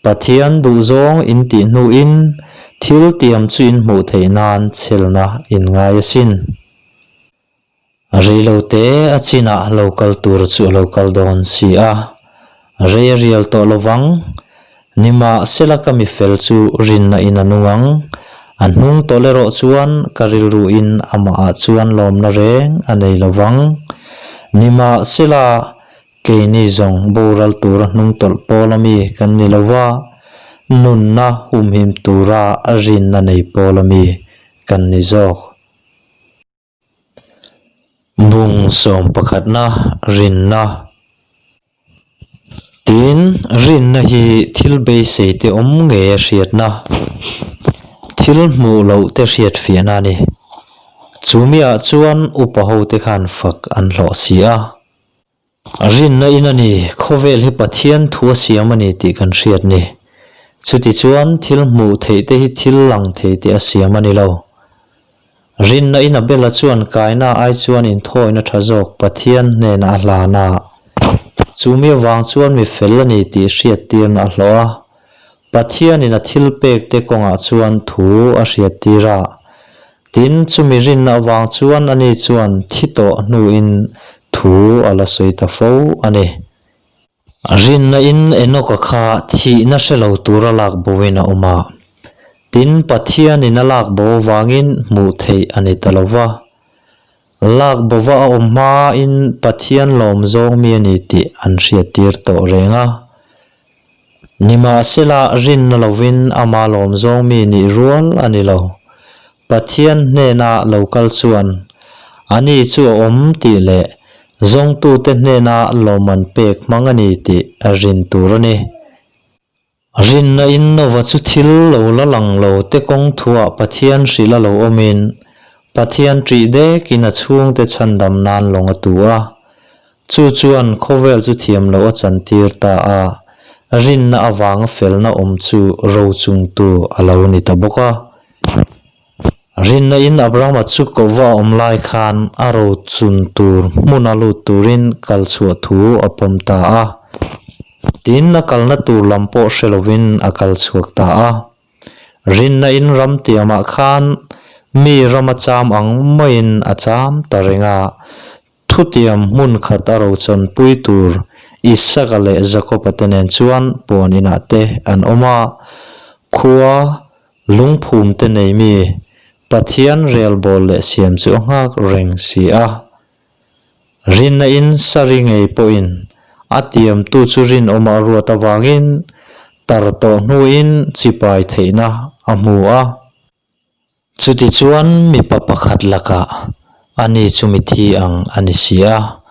Pathian duhzawng in tih hnuin thil tiam chu in hmuh theih nan chhelna in ngai asin. Rei lo te a chinah lo kal tur chu a lo kal dawn si a, rei a rial tawh lo vang. Nimahsela ka mi fel chu rinna in a nung ang, a hnung tawlh erawh chuan ka rilruin amahah chuan lawmna reng a nei lo vang. Nimahsela, keini zawng boral tura hnungtawlh pawl ami kan ni lo va, nunna humhim tura rinna nei pawl ami kan ni zawk. Bung sawm pakhatna rinna Tin, rinna hi thil beisei te awm ngei a hriatna, thil hmuh loh te hriat fiahna a ni. Chumiah chuan upa hote khan fak an hlawh si a. Rinna in a ni, khawvel hi Pathian thu a siam a ni tih kan hriat ni. Chutichuan thil hmuh theih te hi thil lang thei te a siam a ni lo. Rinna in Abela chuan kaina ai chuan inthawina tha zawk Pathian hnenah a hlan a. Chumi avang chuan mi fel a ni tih hriattirna a hlawh a. Pathianin a thil pek te kawngah chuan thu a hriattir a. Tin, chumi rinna avang chuan ani chuan thi tawh hnuin thu a la sawi ta fo a ni. Rinna in Enoka kha thihna hre lo tura lak boin a awm a. Tin, Pathianin a lak bo avangin hmuh theih a ni ta lo va. Lak bova a awm hmain Pathian lawm zawng mi a ni tih an hriattir tawh reng a. Nimahsela, rinna lovin ama lawm zawng mi nih rual a ni lo. Pathian hnena lo kal chuan, Ani chu a awm tih leh zawngtute hnena lawmman pek hmang a ni tih a rin tur a ni. Rinna in Nova chu thil lo la lang lo te kawng thuah Pathian hrilh a lo awmin, Pathian ṭih dekin a chhungte chhandam nan lawng a tu a. Chu chuan khawvel chu thiam loh a chantir ta a, rinna avanga felna awm chu rochungtu a lo ni ta bawk a. Rinna in Abrahama chu kova a awm lai khan a rochun tur hmuna lut turin kal chhuah thu a pawm ta a. Tin, a kalna tur lam pawh hre lovin a kal chhuak ta a. Rinna in ram tiamah khan mi ram a cham ang maiin a cham ta reng a. Thutiam hmun khat a rochawnpui tur Isaka leh Jakoba te nen chuan puan inah te an awm a, khua lungphum te nei mi Pathian relbawl leh siam chu a nghak reng si a. Rinna in Sari ngei pawhin a tiamtu chu rinawma a ruat avangin tar tawh hnuin chipai theihna a hmu a. Chutichuan mipa pakhat lakah ani chu mithi ang a ni si a.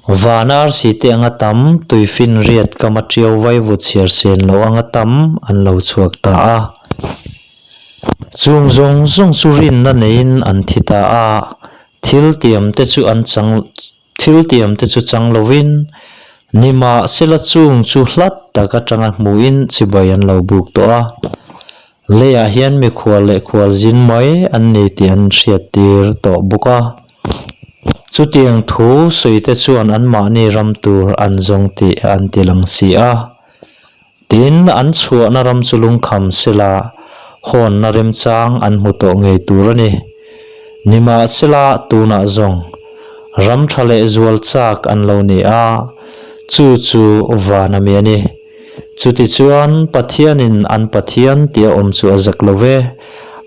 Van arsi te anga tam, tuifinriat kama ṭiau vaivut chhiar sen loh anga tam an lo chhuak ta a. Chung zawng zawng chu rinna neiin an thi ta a, thil tiam te chu an chang thil tiam te chu chang lovin, nimahsela chung chu hlat tak atanga hmuhin chibai an lo buk tawh a. Leiah hian mikhual leh khual zin mai an ni tih an hriattir tawh bawk a. Chutiang thu suite chuan anmahni ram tur an zawng tih an ti lang si a. Tin, an chhuahna ram chu lungkham sela hawnna remchang an hmu tawh ngei tur a ni. Nimahsela, tunah zawng ram tha leh zual chak an lo ni a, chu chu van ami a ni. Chutichuan, Pathianin an Pathian tia awm chu a zak lo ve,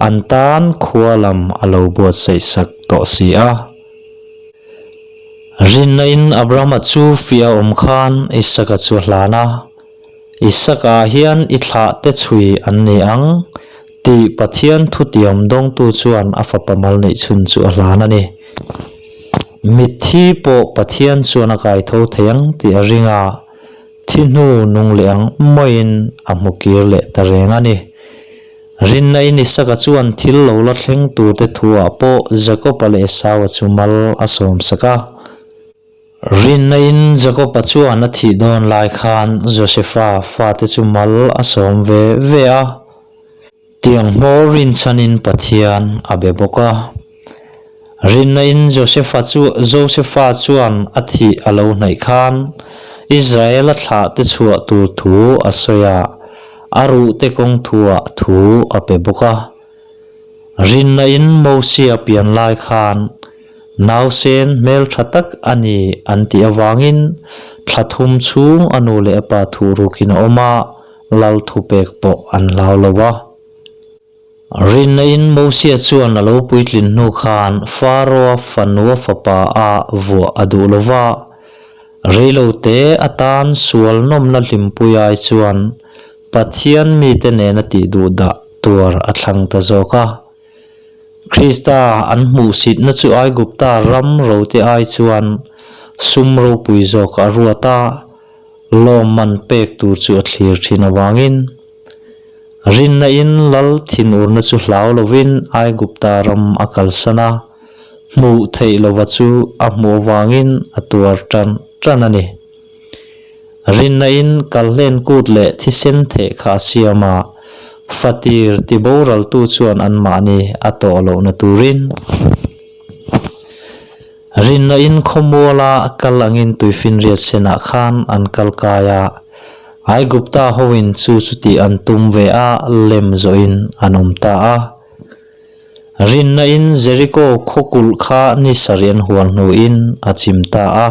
an tan khua lam a lo buatsaih sak tawh si a. Rinna-in Abrahama chu fiah a awm khan Isaka chu a hlan a, Isaka-ah hian i thlah te chhui an ni ang tih Pathian thutiam dawngtu chuan a fapa mal neih chhun chu a hlan a ni. Mitthi pawh Pathian chuan a kaitho thei ang tih a ring a. Thi hnu nung leh ang mawiin a hmu kir leh ta reng a ni. Rinna in Isaka chuan thil lo la thleng turte thuah pawh Jakoba leh Esaua chu mal a sawmsak a. Rinna in Jakoba chuan a thih dawn lai khan Josefa fate chu mal a sawm ve ve a. Tiang hmawr rinchhanin Pathian a be bawk a. Rinna-in Josefa chu Josefa chuan a thih a lo hnaih khan Israela thlahte chhuah tur thu a sawi a, a ruhte kawng thuah thu a pe bawk a. Rinna-in Mosia pian lai khan nausen hmeltha tak a ni an tih avangin thla thum chhung a nu leh a pa thuh rukin a awm a. Lal thupek pawh an hlau lo a. Rinna-in Mosia chuan a lo puitlin hnu khan Faro-a fanua fapa a vuah a duh lo va, reilote atan sual nawmna hlimpui ai chuan Pathian mite nena tih duh dah tuar a thlang ta zawk a. Krista an hmuhsitna chu Aigupta ram rote ai chuan sum ropui zawk a ruat a, lawmman pek tur chu a thlir thin avangin, Rinna in lal thinurna chu hlau lovin Aigupta ram a kalsan a, hmuh theih lova chu a hmuh avangin a tuar tan tan a ni. Rinna in kalhlen kut leh thisen theh kha a siam a, fatir ti boraltu chuan anmahni a tawh lohna turin. Rinna in khawmuala kal angin tuifinriat senah khan an kal kai a, Aigupta hoin chu chuti an tum ve a lem zawhin an awm ta a. Rinna in Jeriko khaw kulh kha ni sarih an hual hnuin a chim ta a.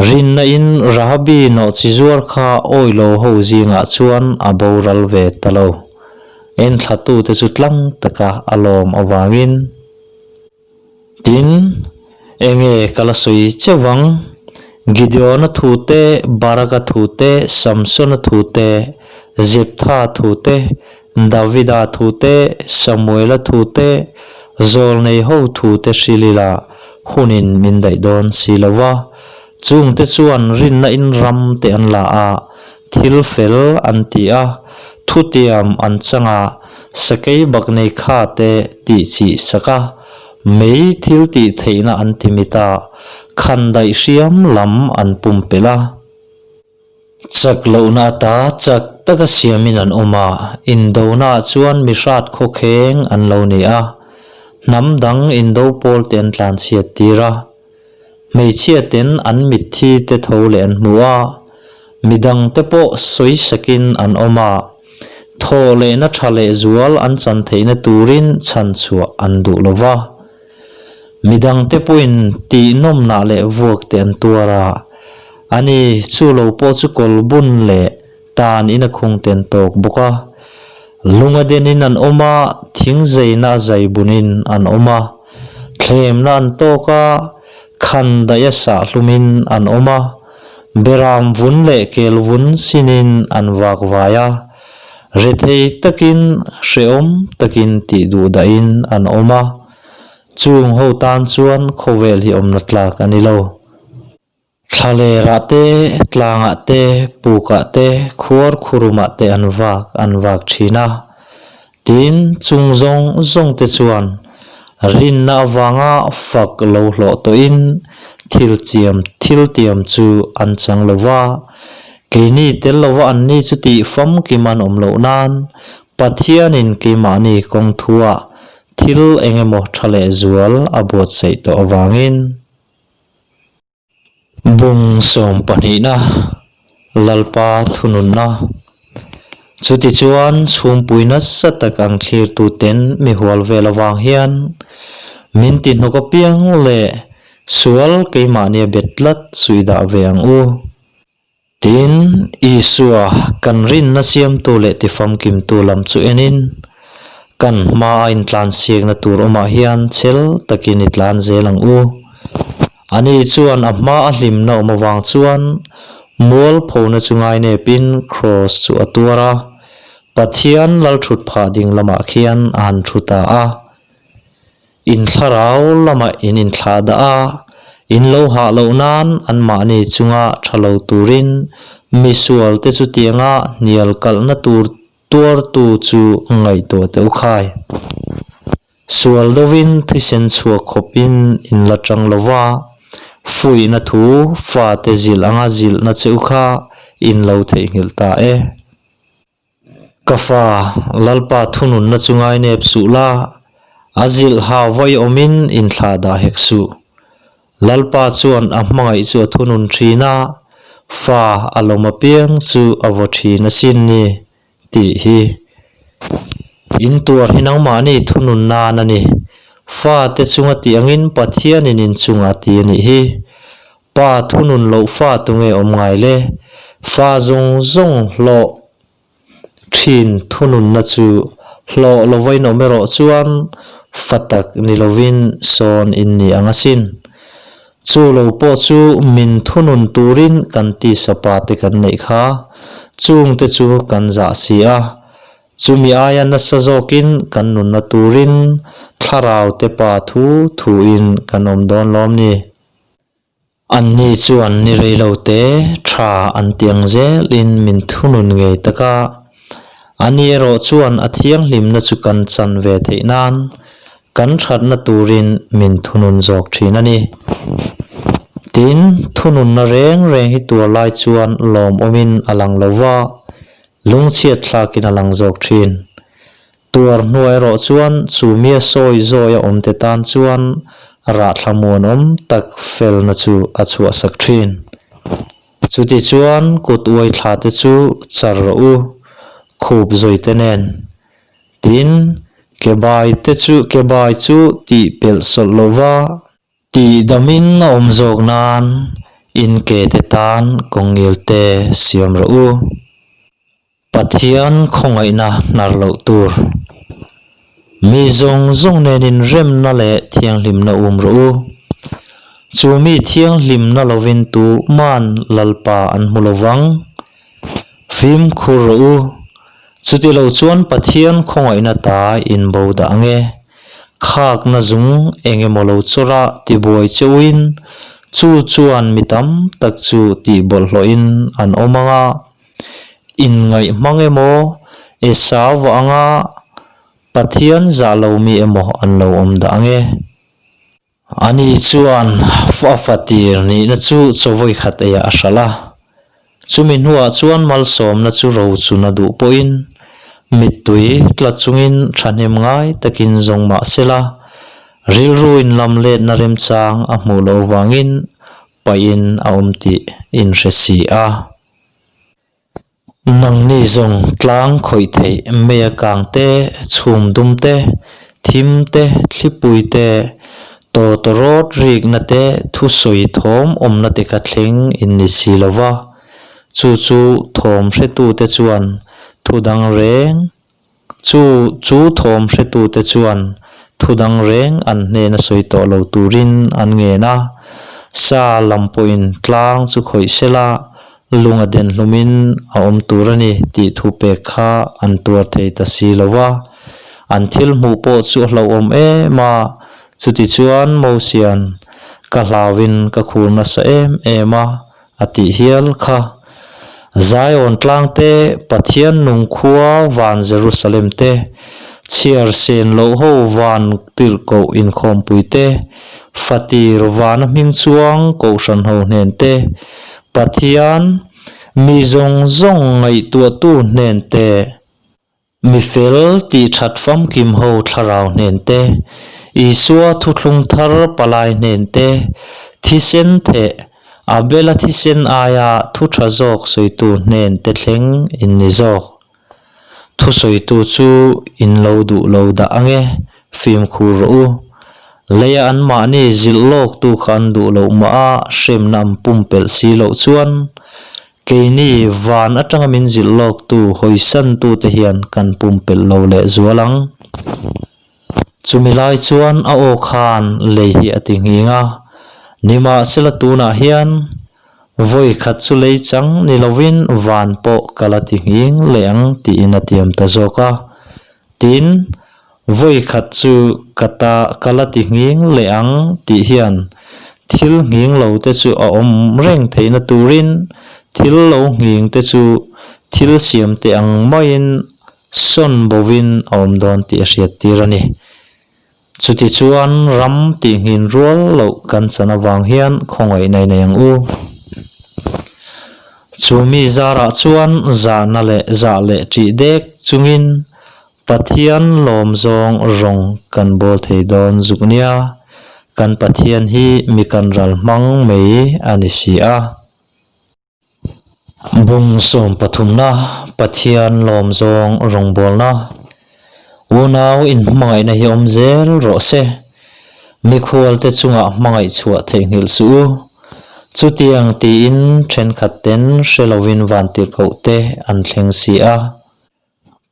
Rinna in Rahabi nawhchi zuar kha awilo ho zingah chuan a boral ve ta lo. Enthlatute chu tlang taka a lawm avangin. Tin, enge ka la sawi cheuh vang? Gideona thu te, Baraka thu te, Samsona thu te, Jeptha thu te, Davida thu te, Samuela thu te, Zawlnei ho thu te hrilh ila hunin min daih dawn si lo va. Chungte chuan rinna in ram te an la a, thil fel an ti a, thutiam an chang a, Sakei baknei kha te tih chih sak a, mei thil tih theihna an ti mit a, khan daih hriam lam an pumpelh a. Chak lohna ata chak taka siamin an awm a, indonaah chuan mi hrat khawkheng an lo ni a, hnam dang indo pawl te an tlanchhiat tir a. Hmeichhia ten an mitthi te tho leh an hmu a, midang te pawh sawi sakin an awm a, thaw lehna tha leh zual an chan theihna turin chhan chhuah an duh lo va. Midang te pawhin tih nawmnah leh vuak te an tuar a, ani chu lo pawh chu kawl bun leh tan in a khung te an tawk bawk a. Lunga denin an awm a, thing zeina a zai bunin an awm a, thlemna an tawk a, khan daih a sah hlumin an awm a, beram vun leh kel vun sinin an vak vai a, rethei takin hrehawm takin tih duh dahin an awm a, chung ho tan chuan khawvel hi awmna tlak a ni lo. Thlalerah te, tlangah te, pukah te, khuar khurumah te an vak an vak thin a. Tin, chung zawng zawng te chuan rinna avanga fak lo hlawh tawhin thil chiam thil tiam chu an chang lo va. Keini tel lova anni chu tih famkim an awm loh nan Pathianin keimahni kawng thuah thil eng emaw tha lehzual a buatsaih tawh avangin. Bung sawm pahnihna, Lalpa thununna. Chutichuan chhungpui nasa tak ang thlirtuten mi hual vel avang hian min ti hnawk apiang leh sual keimahnia bet tlat chu i dah ve ang u. Tin, Isua kan rinna siamtu leh tifamkimtu lam chu enin, kan hmaa a intlansiakna tur awmah hian chhel takin i tlan zel ang u. Ani chuan a hmaa a hlimna awm avang chuan mualphona chu ngainepin kraws chu a tuar a, Pathian lalthut phah ding lamah khian a han thu ta a. In thlarau lamah in inthlah dah a, in lo hah loh nan anmahni chunga tha lo turin misualte chutianga hnial kalhna tur tuartu chu ngaihtuah teh u khai. Sual dovin thisen chhuak khawpin in la tang lo va, fuihna thu fate zilh anga zilhna che u kha in lo theihnghilh ta e. Ka fa, Lalpa thununna chu ngainep suh la, a zilh hau vai awmin inthlah dah hek suh. Lalpa chuan a hmangaih chu a thunun thin a, fa a lawm apiang chu a vaw thin asin ni, tih hi. In tuar hi nangmahni thunun nan a ni. Fate chunga tih angin Pathianin inchungah ti a nih hi. Pa thunun loh fa tunge awm ngai le? Fa zawng zawng hlawh thin thununna chu Hlawh lova in awm erawh chuan fa tak ni lovin sawn in ni ang asin. Chu lo pawh chu min thunun turin kan tisa pa te kan neih kha, chungte chu kan zah si a. Chumi aia nasa zawkin kan nunna turin thlarau te pa thu thuin kan awm dawn lawm ni. Anni chuan ni rei lo te tha an ti ang zelin min thunun ngei tak a, ani erawh chuan a thianghlimna chu kan chan ve theih nan kan thatna turin min thunun zawk thin a ni. Tin, thununna reng reng hi tuar lai chuan lawmawmin a lang lo va, lungchhiat thlakin a lang zawk thin. Tuar hnuai erawh chuan chu mia sawi zawi a awmte tan chuan rahthla muanawm tak felna chu a chhuahsak thin. Chuti chuan kut uai thla te chu char rawh u, khup zawi te nen. Tin, ke bai te chu ke bai chu tih pelh sawlh lo va, tih damin a awm zawk nan in ke te tan kawngil te siam rawh u. Pathian khawngaihna hnar loh tur. Mi zawng zawng nen inremna leh thianghlimna um rawh u. Chu mi thianghlimna lovin tuman Lalpa an hmu lo vang. Fimkhur rawh u. Chuti lo chuan Pathian khawngaihna ta in bo dah ang e. Khakna zung eng emaw lo chawrh a tibuai cheuhin chu chuan mi tam tak chu tihbawlhhlawhin an awm ang a. Inngaih hmang emaw, Esau vah anga Pathian zah lo mi emaw an lo awm dah ang e. Ani chuan a fatir nihna chu chaw khat eiah a hralh a. Chumi hnuah chuan malsawmna chu rochun a duh pawhin mittui tla chungin thahnem ngai takin zawng mah sela, rilru inlamletna remchang a hmuh loh avangin pahin a awm tih inhre si a. Nangni zawng tlang khawih theih meia kang te, chhum dum te, thim te, thlipui te, tawtawrawt rikna te, thusawi thawm awmna te kha thleng in ni si lo va, chu chu thawm hretute chuan thu dang reng Chu chu thawm hretute chuan thu dang reng an hnena sawi tawh lo turin an ngen a, sa lam pawhin tlang chu khawih sela lung a den hlumin a awm tur a ni tih thu pek kha an tuar thei ta si lo va. An thil hmuh pawh chu a hlauhawm em a, chutichuan Mosian, Ka hlauin ka khur nasa em em a, a tih hial kha. Zion tlang te, Pathian nung khua van Jerusalem te, chhiar sen loh ho van tirhkoh inkhawmpui te, fatir vana hming chuang kohhran ho hnen te, Pathian mi zawng zawng ngaihtuahtu hnen te, Mi fel tih that famkim ho thlarau hnen te, Isua thuthlung thar palai hnen te, thisen theh, Abela thisen aia thu tha zawk sawitu hnen te thleng in ni zawk. Thusawitu chu in lo duh lo dah ang e, fimkhur rawh u. Leia anmahni zilh lawktu kha an duh loh mah a hremna an pumpelh si loh chuan Keini van atanga min zilh lawktu hawisantute hian kan pumpelh lo leh zual ang. Chumi lai chuan a aw khan lei hi a ti nghing a, nimahsela tunah hian vawi khat chu lei chang ni lovin van pawh ka la ti nghing leh ang tiin a tiam ta zawk a. Tin, Vawi khat chu ka ta ka la ti nghing leh ang tih hian thil nghing lo te chu a awm reng theihna turin thil lo nghing te chu thil siam te ang maiin sawn bovin a awm dawn tih a hriat tir a ni. Chutichuan ram tih nghin rual loh kan chan avang hian khawngaihna i nei ang u. Chu mi zarah chuan zahna leh zah leh ṭih dek chungin Pathian lawm zawng rawng kan bawl thei dawn zuk nia, kan Pathian hi mi kan ral hmang mai a ni si a. Bung sawm pathumna, Pathian lawm zawng rawng bawlna, Unau inhmangaihna hi awm zel rawh se, mikhualte chungah hmangaih chhuah theihnghilh suh u. Chutiang tiin thenkhat ten hre lovin vantirhkohte an thleng si a.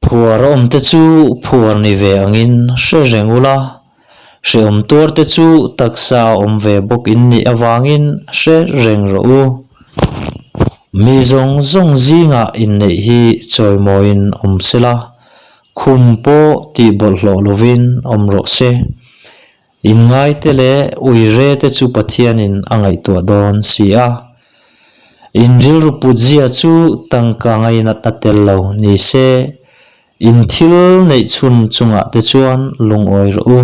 Phuar a awmte chu phuar ni ve angin hre reng ula, hrehawm tuarte chu taksa a awm ve bawk in nih avangin hre reng rawh u. Mi zawng zawng zingah inneih hi chawimawiin awm sela, khum pawh tih bawlhhlawh lovin awm rawh se. Inngaite leh uire te chu Pathianin a ngaihtuah dawn si a. In rilru putzia chu tangka ngainatna tel lo ni se, in thil neih chhun chungah te chuan lungawi rawh u.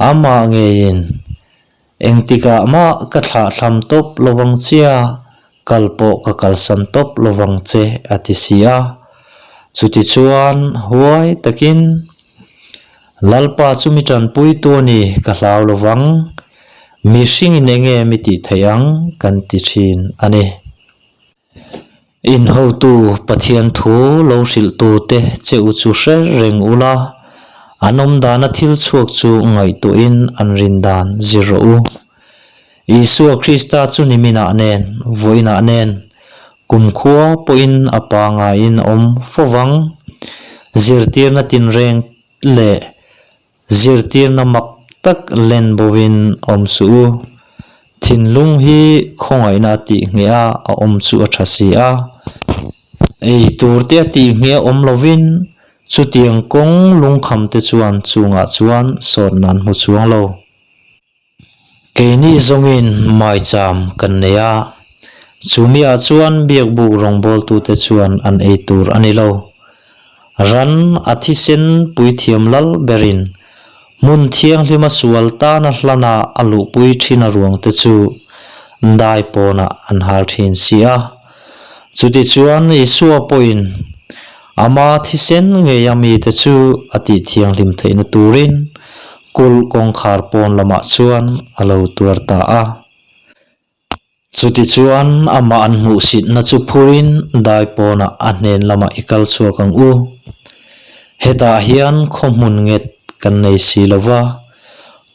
Amah ngeiin, Engtikah mah ka thlahthlam tawp lovang chia, kal pawh ka kalsan tawp lovang che a ti si a. Chutichuan huai takin, Lalpa chu mi tanpuitu a ni, ka hlau lovang, mihringin enge mi tih theih ang kan ti thin a ni. In hotu Pathian thu lo hrilhtute che u chu hre reng ula, an awm dana thil chhuak chu ngaihtuahin an rin dan zir rawh u. Isua Krista chu niminah nen, vawiinah nen, kumkhua pawhin a pangaiin a awm fo vang. Zirtirna tinreng leh zirtirna mak tak len bovin awm suh u. Thinlung hi khawngaihna a tih ngheh a, a awm chu a tha si a. Ei tur te a tih ngheh awm lovin chutiang kawng lungkham te chuan chungah chuan sawtna an hmu chuang lo. Keini zawngin maicham kan nei a, chumiah chuan biakbuk rawngbawltute chuan an ei tur a ni lo. Ran a thisen puithiam lal berin hmun thianghlima sual tana hlana a luhpui thin a ruangte chu dai pawnah an hal thin si a. Chutichuan Isua pawhin Ama thisen ngeia mite chu a tih thianghlim theihna turin kulh kawngkhar pawn lamah chuan a lo tuar ta a. Chutichuan amah an hmuhsitna chu phurin dai pawnah a hnen lamah i kal chhuak ang u. Hetah hian khaw hmun nget kan nei si lo va,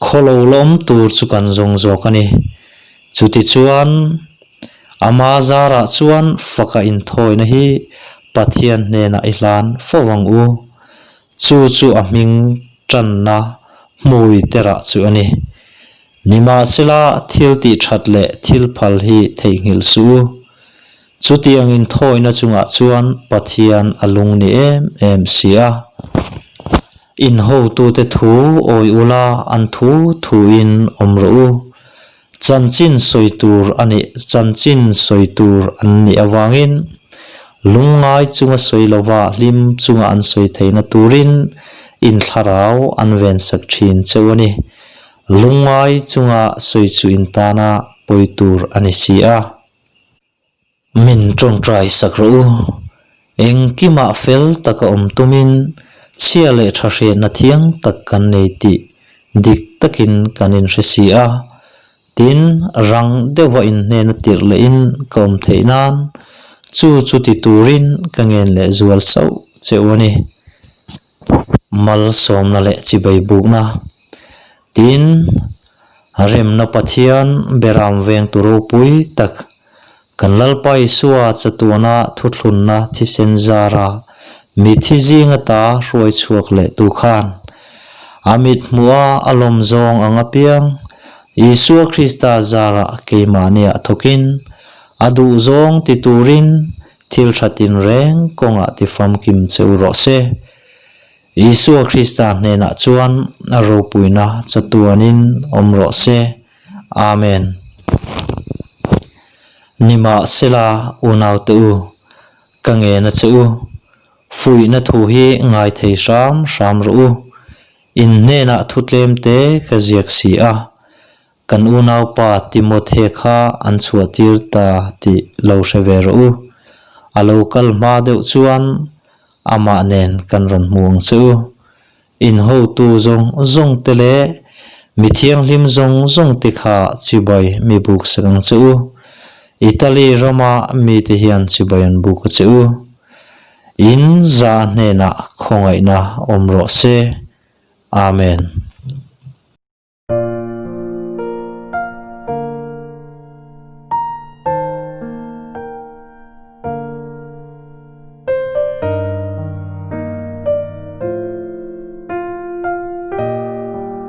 khaw lo la awm tur chu kan zawng zawk a ni. Chutichuan Ama zarah chuan faka inthawina hi Pathian hnenah i hlan fo ang u. Chu chu a hming tanna hmui terah chu a ni. Nimahsela thil tih that leh thil phal hi theihnghilh suh u. Chutiang inthawina chungah chuan Pathian a lung ni em em si a. In hotute thu awi ula an thu thuin awm rawh u. Chanchin sawi tur a nih chanchin sawi tur an nih avangin lungngai chunga sawi lova hlim chunga an sawi theihna turin in thlarau an vensak thin cheu a ni. Lungngai chunga sawi chu in tana pawi tur a ni si a. Min tawngtai sak rawh u. Engkimah fel taka awm tumin chhia leh tha hriatna thiang tak kan nei tih dik takin kan inhre si a. Tin, rang deuhva inhnena tirh lehin ka awm theih nan chu chu ti turin ka ngen leh zual sauh che u a ni. Malsawmna leh chibai bukna. Tin, remna Pathian beram vengtu ropui tak kan Lalpa Isua chatuana thuthlunna thisen zara mithi zing ata hruai chhuak leh tu khan a mit hmuha a lawm zawng ang apiang Isua Krista zara keimahniah thawkin a duh zawng ti turin thil tha tinreng kawngah ti famkim che u rawh se. Isua Krista hnenah chuan a ropuina chatuanin awm rawh se. Amen. Nimahsela, unaute u, ka ngena che u, fuihna thu hi ngai thei hram hram rawh u. In hnenah thu tlem te ka ziak si a, kan unaupa Timothe kha an chhuahtir ta tih lo hre ve rawh u. A lo kal hma deuh chuan amah nen kan rawn hmu ang che u. In hotu zawng zawng te leh mi thianghlim zawng zawng te kha chibai mi buk sak ang che u. Italy rama mite hian chibai an buk a che u. In za hnenah khawngaihna awm rawh se. Amen.